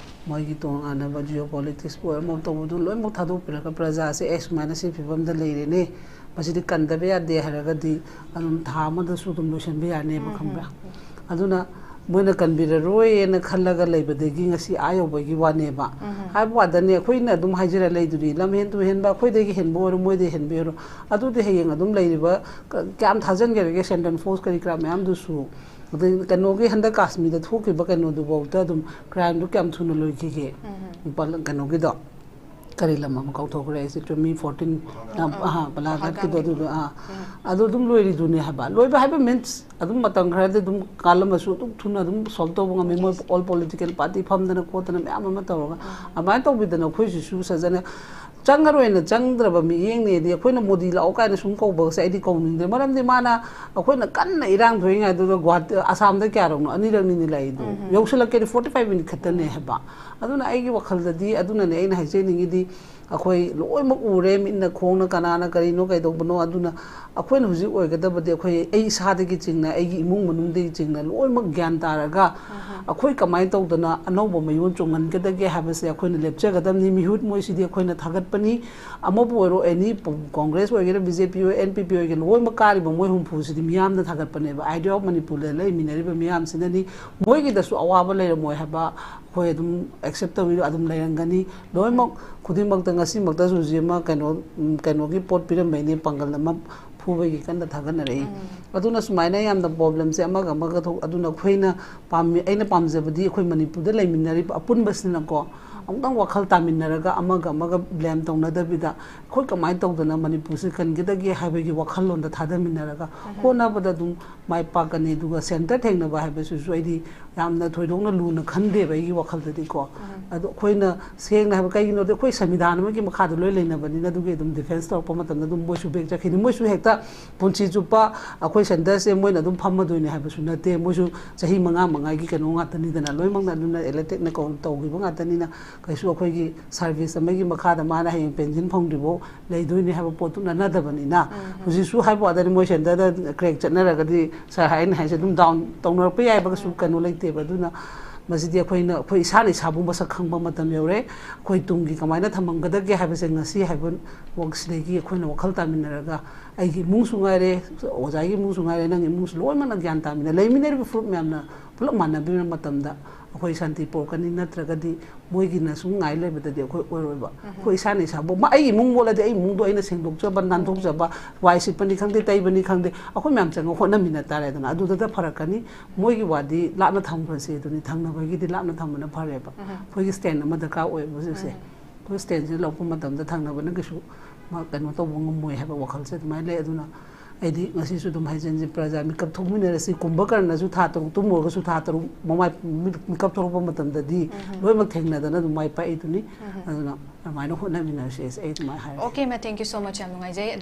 ꯃꯣꯏꯒꯤ ꯇꯣꯉꯥꯟꯅꯕ ꯖꯤꯑꯣ ꯄꯣꯂꯤꯇꯤꯛꯁꯄꯨ ꯑꯣꯏꯔꯣ, ꯑꯃ ꯇꯧꯕꯗꯨ ꯂꯣꯏꯅꯃꯛ ꯊꯥꯗꯣꯛꯄꯤꯔꯒ ꯄ꯭ꯔꯖꯥꯁꯦ, "ꯑꯦ, ꯁꯨꯃꯥꯏꯅ ꯁꯤ ꯐꯤꯕꯝꯗ ꯂꯩꯔꯦꯅꯦ, ꯃꯁꯤꯗꯤ ꯀꯟꯗꯕ ꯌꯥꯗꯦ" ꯍꯥꯏꯔꯒꯗꯤ ꯑꯗꯨꯝ ꯊꯥ ꯑꯃꯗꯁꯨ ꯑꯗꯨꯝ ꯂꯣꯏꯁꯤꯟꯕ ꯌꯥꯅꯦꯕ, ꯎꯝ, ꯈꯪꯕ꯭ꯔꯥ? ꯎꯝ, ꯎꯝ꯫ ꯑꯗꯨꯅ ꯃꯣꯏꯅ ꯀꯟꯕꯤꯔꯔꯣꯏꯅ ꯈꯜꯂꯒ ꯂꯩꯕꯗꯒꯤ ꯉꯁꯤ ꯑꯥ ꯌꯧꯕꯒꯤ ꯋꯥꯅꯦꯕ꯫ ꯎꯝ, ꯎꯝ꯫ ꯍꯥꯏꯕ ꯋꯥꯗꯅꯦ, ꯑꯩꯈꯣꯏꯅ ꯑꯗꯨꯝ ꯍꯥꯏꯖꯔ ꯂꯩꯗꯨꯅꯤ, ꯂꯝ ꯍꯦꯟ ꯇꯨ ꯍꯦꯟꯕ, ꯑꯩꯈꯣꯏꯗꯒꯤ ꯍꯦꯟꯕ ꯑꯣꯏꯔꯣ, ꯃꯣꯏꯗꯒꯤ ꯍꯦꯟꯕ ꯑꯣꯏꯔꯣ, ꯑꯗꯨꯗꯤ ꯍꯌꯦꯡ ꯑꯗꯨꯝ ꯂꯩꯔꯤꯕ ꯀ-, ꯀꯌꯥꯝ ꯊꯥꯖꯤꯟꯒꯦꯔꯒꯦ, ꯁꯦꯟꯇ꯭ꯔꯦꯜ ꯐꯣꯔꯁ ꯀꯔꯤ ꯀꯔꯥ ꯃꯌꯥꯝꯗꯨꯁꯨ, ꯑꯗꯩ ꯀꯩꯅꯣꯒꯤ ꯍꯟꯗꯛ ꯀꯥꯁꯃꯤꯔꯗ ꯊꯣꯛꯈꯤꯕ ꯀꯩꯅꯣꯗꯨꯐꯥꯎꯗ ꯑꯗꯨꯝ ꯀ꯭ꯔꯥꯏꯝꯗꯨ ꯀꯌꯥꯝ ꯊꯨꯅ ꯂꯣꯏꯈꯤꯒꯦ? ꯎꯝ, ꯎꯝ꯫ ꯅꯨꯄꯥ ꯀꯩꯅꯣꯒꯤꯗꯣ, ꯀꯔꯤ ꯂꯝ ꯑꯃ ꯀꯥꯎꯊꯣꯛꯈ꯭ꯔꯦ ꯑꯩꯁꯦ, ꯃꯤ ꯐꯣꯔꯇꯤꯟ, ꯌꯥꯝ, ꯑꯥ, ꯑꯍꯥ, ꯕꯂꯥꯘꯥꯠꯀꯤꯗꯣ, ꯕꯂꯥꯘꯥꯠꯀꯤꯗꯣ꯫ ꯑꯗꯨꯗꯣ, ꯑꯥ, ꯎꯝ꯫ ꯑꯗꯨ ꯑꯗꯨꯝ ꯂꯣꯏꯔꯤꯗꯨꯅꯦ ꯍꯥꯏꯕ꯫ ꯂꯣꯏꯕ ꯍꯥꯏꯕ ꯃꯤꯟꯁ ꯑꯗꯨꯝ ꯃꯇꯝ ꯈꯔꯗꯤ ꯑꯗꯨꯝ ꯀꯥꯜꯂꯝꯃꯁꯨ ꯑꯗꯨꯝ ꯊꯨꯅ ꯑꯗꯨꯝ ꯁꯣꯜꯕ ꯇꯧꯕ ꯉꯝꯃꯤ, ꯃꯣꯏ ꯌꯦꯁ꯫ ꯑꯣꯜ ꯄꯣꯂꯤꯇꯤꯀꯦꯜ ꯄꯥꯔꯇꯤ ꯐꯝꯗꯅ ꯈꯣꯠꯇꯅ ꯃꯌꯥꯝ ꯑꯃ ꯇꯧꯔꯒ꯫ ꯎꯝ꯫ ꯑꯗꯨꯃꯥꯏꯅ ꯇꯧꯕꯤꯗꯅ ꯑꯩꯈꯣꯏꯁꯤꯁꯨ ꯁꯖꯅ ꯆꯪꯉꯔꯣꯏꯅ ꯆꯪꯗ꯭ꯔꯕ ꯃꯤꯠꯌꯦꯡꯅꯦꯗꯤ, ꯑꯩꯈꯣꯏꯅ ꯃꯣꯗꯤ ꯂꯥꯛꯑꯣ ꯀꯥꯏꯅ ꯁꯨꯝ ꯀꯧꯕꯒꯁꯦ ꯑꯩꯗꯤ ꯀꯧꯅꯤꯡꯗ꯭ꯔꯦ꯫ ꯃꯔꯝꯗꯤ ꯃꯥꯅ ꯑꯩꯈꯣꯏꯅ ꯀꯟꯅ ꯏꯔꯥꯡ ꯊꯣꯛꯏꯉꯩꯗꯨꯗ ꯒꯨꯍꯥꯇꯤ, ꯑꯁꯥꯝꯗ ꯀꯌꯥꯔꯛꯅꯣ, ꯑꯅꯤꯔꯛꯅꯤꯅꯦ ꯂꯥꯛꯏꯗꯣ꯫ ꯎꯝ, ꯎꯝ꯫ ꯌꯧꯁꯤꯜꯂꯛꯀꯦꯗꯤ ꯐꯣꯔꯇꯤ ꯐꯥꯏꯚ ꯃꯤꯅꯤꯠ ꯈꯛꯇꯅꯦ ꯍꯥꯏꯕ꯫ ꯑꯗꯨꯅ ꯑꯩꯒꯤ ꯋꯥꯈꯜꯗꯗꯤ ꯑꯗꯨꯅꯅꯦ ꯑꯩꯅ ꯍꯥꯏꯖꯅꯤꯡꯉꯤꯗꯤ, ꯑꯩꯈꯣꯏ ꯂꯣꯏꯅꯃꯛ ꯎꯔꯦ, ꯃꯤꯠꯅ ꯈꯣꯡꯅ ꯀꯅꯥꯅ ꯀꯔꯤꯅꯣ ꯀꯩꯗꯧꯕꯅꯣ꯫ ꯑꯗꯨꯅ ꯑꯩꯈꯣꯏꯅ ꯍꯧꯖꯤꯛ ꯑꯣꯏꯒꯗꯕꯗꯤ ꯑꯩꯈꯣꯏ, ꯑꯩ ꯏꯁꯥꯗꯒꯤ ꯆꯤꯡꯅ, ꯑꯩꯒꯤ ꯏꯃꯨꯡ ꯃꯅꯨꯡꯗꯒꯤ ꯆꯤꯡꯅ ꯂꯣꯏꯅꯃꯛ ꯒ꯭ꯌꯥꯟ ꯇꯥꯔꯒ ꯑꯩꯈꯣꯏ ꯀꯃꯥꯏꯅ ꯇꯧꯗꯅ ꯑꯅꯧꯕ ꯃꯌꯣꯟ ꯆꯣꯡꯍꯟꯒꯗꯒꯦ ꯍꯥꯏꯕꯁꯦ ꯑꯩꯈꯣꯏꯅ ꯂꯦꯞꯆꯒꯗꯕꯅꯤ꯫ ꯃꯤꯍꯨꯠ ꯃꯣꯏꯁꯤꯗꯤ ꯑꯩꯈꯣꯏꯅ ꯊꯥꯒꯠꯄꯅꯤ꯫ ꯑꯃꯕꯨ ꯑꯣꯏꯔꯣ, ꯑꯦꯅꯤ ꯀꯣꯡꯒ꯭ꯔꯦꯁ ꯑꯣꯏꯒꯦꯔꯥ, ꯕꯤ ꯖꯦ ꯄꯤ ꯑꯣꯏ, ꯑꯦꯟ ꯄꯤ ꯄꯤ ꯑꯣꯏꯒꯦꯔꯥ, ꯂꯣꯏꯅꯃꯛ ꯀꯥꯔꯤꯕ ꯃꯣꯏ ꯍꯨꯝꯐꯨꯁꯤꯗꯤ ꯃꯤꯌꯥꯝꯅ ꯊꯥꯒꯠꯄꯅꯦꯕ꯫ Idea of ꯃꯅꯤꯄꯨꯔꯗ ꯂꯩꯃꯤꯟꯅꯔꯤꯕ ꯃꯤꯌꯥꯝꯁꯤꯅꯅꯤ꯫ ꯃꯣꯏꯒꯤꯗꯁꯨ ꯑꯋꯥꯕ ꯂꯩꯔꯝꯃꯣꯏ ꯍꯥꯏꯕ ꯑꯩꯈꯣꯏ ꯑꯗꯨꯝ accept ꯇꯧꯔꯤ, ꯑꯗꯨꯝ ꯂꯩꯔꯝꯒꯅꯤ꯫ ꯂꯣꯏꯅꯃꯛ ꯈꯨꯗꯤꯡꯃꯛꯇ ꯉꯁꯤꯃꯛꯇꯁꯨ ꯍꯧꯖꯤꯛ ꯑꯃ ꯀꯩꯅꯣ, ꯎꯝ, ꯀꯩꯅꯣꯒꯤ ꯄꯣꯠ ꯄꯤꯔꯝꯕꯩꯅꯦ, ꯄꯥꯡꯒꯜ ꯑꯃ ꯐꯨꯕꯒꯤ ꯀꯟꯅ ꯊꯥꯒꯠꯅꯔꯛꯏ꯫ ꯑꯗꯨꯅ ꯁꯨꯃꯥꯏꯅ ꯌꯥꯝꯅ problemꯁꯦ ꯑꯃꯒ ꯑꯃꯒ ꯊꯣꯛ-, ꯑꯗꯨꯅ ꯑꯩꯈꯣꯏꯅ ꯄꯥꯝꯃꯤ, ꯑꯩꯅ ꯄꯥꯝꯖꯕꯗꯤ ꯑꯩꯈꯣꯏ ꯃꯅꯤꯄꯨꯔꯗ ꯂꯩꯃꯤꯟꯅꯔꯤꯕ ꯑꯄꯨꯟꯕꯁꯤꯅꯀꯣ, ꯑꯃꯨꯛꯇꯪ ꯋꯥꯈꯜ ꯇꯥꯃꯤꯟꯅꯔꯒ ꯑꯃꯒ ꯑꯃꯒ blame ꯇꯧꯅꯗꯕꯤꯗ ꯑꯩꯈꯣꯏ ꯀꯃꯥꯏꯅ ꯇꯧꯗꯅ ꯃꯅꯤꯄꯨꯔꯁꯤ ꯀꯟꯒꯗꯒꯦ ꯍꯥꯏꯕꯒꯤ ꯋꯥꯈꯜꯂꯣꯟꯗ ꯊꯥꯗꯃꯤꯟꯅꯔꯒ ꯍꯣꯠꯅꯕꯗ ꯑꯗꯨꯝ ꯃꯥꯏ ꯄꯥꯛꯀꯅꯤ꯫ ꯑꯗꯨꯒ centre ꯊꯦꯡꯅꯕ ꯍꯥꯏꯕꯁꯤꯁꯨ ꯑꯩꯗꯤ ꯌꯥꯝꯅ ꯊꯣꯏꯗꯣꯛꯅ ꯂꯨꯅ ꯈꯟꯗꯦꯕ ꯑꯩꯒꯤ ꯋꯥꯈꯜꯗꯗꯤꯀꯣ꯫ ꯑꯗꯣ ꯑꯩꯈꯣꯏꯅ ꯁꯦꯡꯅ ꯍꯥꯏꯕ, ꯀꯩꯒꯤꯅꯣꯗꯤ ꯑꯩꯈꯣꯏ ꯁꯪꯕꯤꯙꯥꯟ ꯑꯃꯒꯤ ꯃꯈꯥꯗ ꯂꯣꯏ ꯂꯩꯅꯕꯅꯤꯅ ꯑꯗꯨꯒꯤ ꯑꯗꯨꯝ defence ꯇꯧꯔꯛꯄ ꯃꯇꯝꯗ ꯑꯗꯨꯝ ꯃꯣꯏꯁꯨ back ꯆꯠꯈꯤꯅꯤ꯫ ꯃꯣꯏꯁꯨ ꯍꯦꯛꯇ ꯄꯨꯟꯁꯤ ꯆꯨꯞꯄ ꯑꯩꯈꯣꯏ centreꯁꯦ ꯃꯣꯏꯅ ꯑꯗꯨꯝ ꯐꯝꯃꯗꯣꯏꯅꯦ ꯍꯥꯏꯕꯁꯨ ꯅꯠꯇꯦ꯫ ꯃꯣꯏꯁꯨ ꯆꯍꯤ ꯃꯉꯥ ꯃꯉꯥꯒꯤ ꯀꯩꯅꯣ ꯉꯥꯛꯇꯅꯤꯗꯅ, ꯂꯣꯏꯅꯃꯛꯅ ꯑꯗꯨꯅ electedꯅ ꯀꯧ-, ꯇꯧꯈꯤꯕ ꯉꯥꯛꯇꯅꯤꯅ ꯀꯩꯁꯨ ꯑꯩꯈꯣꯏꯒꯤ service ꯑꯃꯒꯤ ꯃꯈꯥꯗ ꯃꯥꯅ ꯍꯌꯦꯡ pension ꯐꯪꯗ꯭ꯔꯤꯐꯥꯎ ꯂꯩꯗꯣꯏꯅꯦ ꯍꯥꯏꯕ ꯄꯣꯠꯇꯨ ꯅꯠꯅꯗꯕꯅꯤꯅ꯫ ꯍꯧꯖꯤꯛꯁꯨ ꯍꯥꯏꯕ ꯋꯥꯗꯅꯤ, ꯃꯣꯏ centreꯗ crack ꯆꯠꯅꯔꯒꯗꯤ sir ꯑꯩꯅ ꯍꯥꯏꯁꯦ ꯑꯗꯨꯝ down ꯇꯧꯅꯔꯛꯄ ꯌꯥꯏꯕ, ꯀꯩꯁꯨ ꯀꯩꯅꯣ ꯂꯩꯇꯦꯕ꯫ ꯑꯗꯨꯅ ꯃꯁꯤꯗꯤ ꯑꯩꯈꯣꯏꯅ, ꯑꯩꯈꯣꯏ ꯏꯁꯥꯅ ꯏꯁꯥꯕꯨ ꯃꯁꯛ ꯈꯪꯕ ꯃꯇꯝ ꯌꯧꯔꯦ꯫ ꯑꯩꯈꯣꯏ ꯇꯨꯡꯒꯤ ꯀꯃꯥꯏꯅ ꯊꯝꯃꯝꯒꯗꯒꯦ ꯍꯥꯏꯕꯁꯦ ꯉꯁꯤ ꯍꯥꯏꯕ ꯋꯥꯛꯁꯤꯗꯒꯤ ꯑꯩꯈꯣꯏꯅ ꯋꯥꯈꯜ ꯇꯥꯃꯤꯟꯅꯔꯒ, ꯑꯩꯒꯤ ꯏꯃꯨꯡꯁꯨ ꯉꯥꯏꯔꯦ, ꯑꯣꯖꯥꯒꯤ ꯏꯃꯨꯡꯁꯨ ꯉꯥꯏꯔꯦ, ꯅꯪꯒꯤ ꯏꯃꯨꯡꯁꯨ ꯂꯣꯏꯅꯃꯛꯅ ꯒ꯭ꯌꯥꯟ ꯇꯥꯃꯤꯟꯅ ꯂꯩꯃꯤꯟꯅꯔꯤꯕ ꯐꯨꯔꯨꯞ ꯃꯌꯥꯝꯅ ꯄꯨꯂꯞ ꯃꯥꯟꯅꯕꯤꯕ ꯃꯇꯝꯗ ꯑꯩꯈꯣꯏ ꯁꯥꯟꯇꯤ ꯄꯨꯔꯛꯀꯅꯤ꯫ ꯅꯠꯇ꯭ꯔꯒꯗꯤ ꯃꯣꯏꯒꯤꯅ ꯁꯨꯝ ꯉꯥꯏ ꯂꯩꯕꯗꯗꯤ ꯑꯩꯈꯣꯏ ꯑꯣꯏꯔꯣꯏꯕ꯫ ꯑꯩꯈꯣꯏ ꯏꯁꯥꯅ ꯏꯁꯥꯕꯨ, ꯃ-, ꯑꯩꯒꯤ ꯏꯃꯨꯡ ꯃꯣꯠꯂꯗꯤ ꯑꯩ ꯏꯃꯨꯡꯗꯣ ꯑꯩꯅ ꯁꯦꯡꯗꯣꯛꯆꯕ, ꯅꯥꯟꯊꯣꯛꯆꯕ, ꯋꯥꯏ ꯁꯤꯠꯄꯅꯤ ꯈꯪꯗꯦ, ꯇꯩꯕꯅꯤ ꯈꯪꯗꯦ, ꯑꯩꯈꯣꯏ ꯃꯌꯥꯝ ꯆꯪꯉ ꯍꯣꯠꯅꯃꯤꯟꯅ ꯇꯥꯔꯦꯗꯅ꯫ ꯑꯗꯨꯗ ꯐꯔꯛꯀꯅꯤ꯫ ꯃꯣꯏꯒꯤ ꯋꯥꯗꯤ ꯂꯥꯞꯅ ꯊꯝꯈ꯭ꯔꯁꯤ ꯑꯗꯨꯅꯤ, ꯊꯪꯅꯕꯒꯤꯗꯤ ꯂꯥꯞꯅ ꯊꯝꯕꯅ ꯐꯔꯦꯕ꯫ ꯑꯩꯈꯣꯏꯒꯤ stand ꯑꯃ ꯗꯔꯀꯥꯔ ꯑꯣꯏꯌꯦꯕ ꯍꯧꯖꯤꯛꯁꯦ꯫ ꯑꯩꯈꯣꯏ standꯁꯦ ꯂꯧꯔꯛꯄ ꯃꯇꯝꯗ ꯊꯪꯅꯕꯅ ꯀꯩꯁꯨ ꯃꯥ ꯀꯩꯅꯣ ꯇꯧꯕ ꯉꯝꯃꯣꯏ ꯍꯥꯏꯕ ꯋꯥꯈꯜꯁꯦ ꯑꯗꯨꯃꯥꯏꯅ ꯂꯩ꯫ ꯑꯗꯨꯅ ꯑꯩꯗꯤ ꯉꯁꯤꯁꯨ ꯑꯗꯨꯝ ꯍꯥꯏꯖꯅꯤꯡꯉꯤ, ꯄ꯭ꯔꯖꯥ ꯃꯤꯀꯞ ꯊꯣꯛꯃꯤꯟꯅꯔꯁꯤ꯫ ꯀꯨꯝꯚꯀꯔꯅꯁꯨ ꯊꯥ ꯇꯔꯨꯛ ꯇꯨꯝꯃꯨꯔꯒꯁꯨ ꯊꯥ ꯇꯔꯨꯛ ꯃꯃꯥꯏ ꯃꯤꯠ-, ꯃꯤꯀꯞ ꯊꯣꯛꯂꯛꯄ ꯃꯇꯝꯗꯗꯤ ꯂꯣꯏꯅꯃꯛ ꯊꯦꯡꯅꯗꯅ ꯑꯗꯨꯝ ꯃꯥꯏ ꯄꯥꯛꯏꯗꯨꯅꯤ꯫ ꯑꯗꯨꯅ ꯑꯗꯨꯃꯥꯏꯅ ꯍꯣꯠꯅꯃꯤꯟꯅꯔꯁꯤ ꯑꯩꯁꯦ, ꯑꯩ ꯑꯗꯨꯃꯥꯏꯅ ꯍꯥꯏꯔꯦ꯫ Okay ma'am, thank you so much, ꯌꯥꯝ ꯅꯨꯡꯉꯥꯏꯖꯩ꯫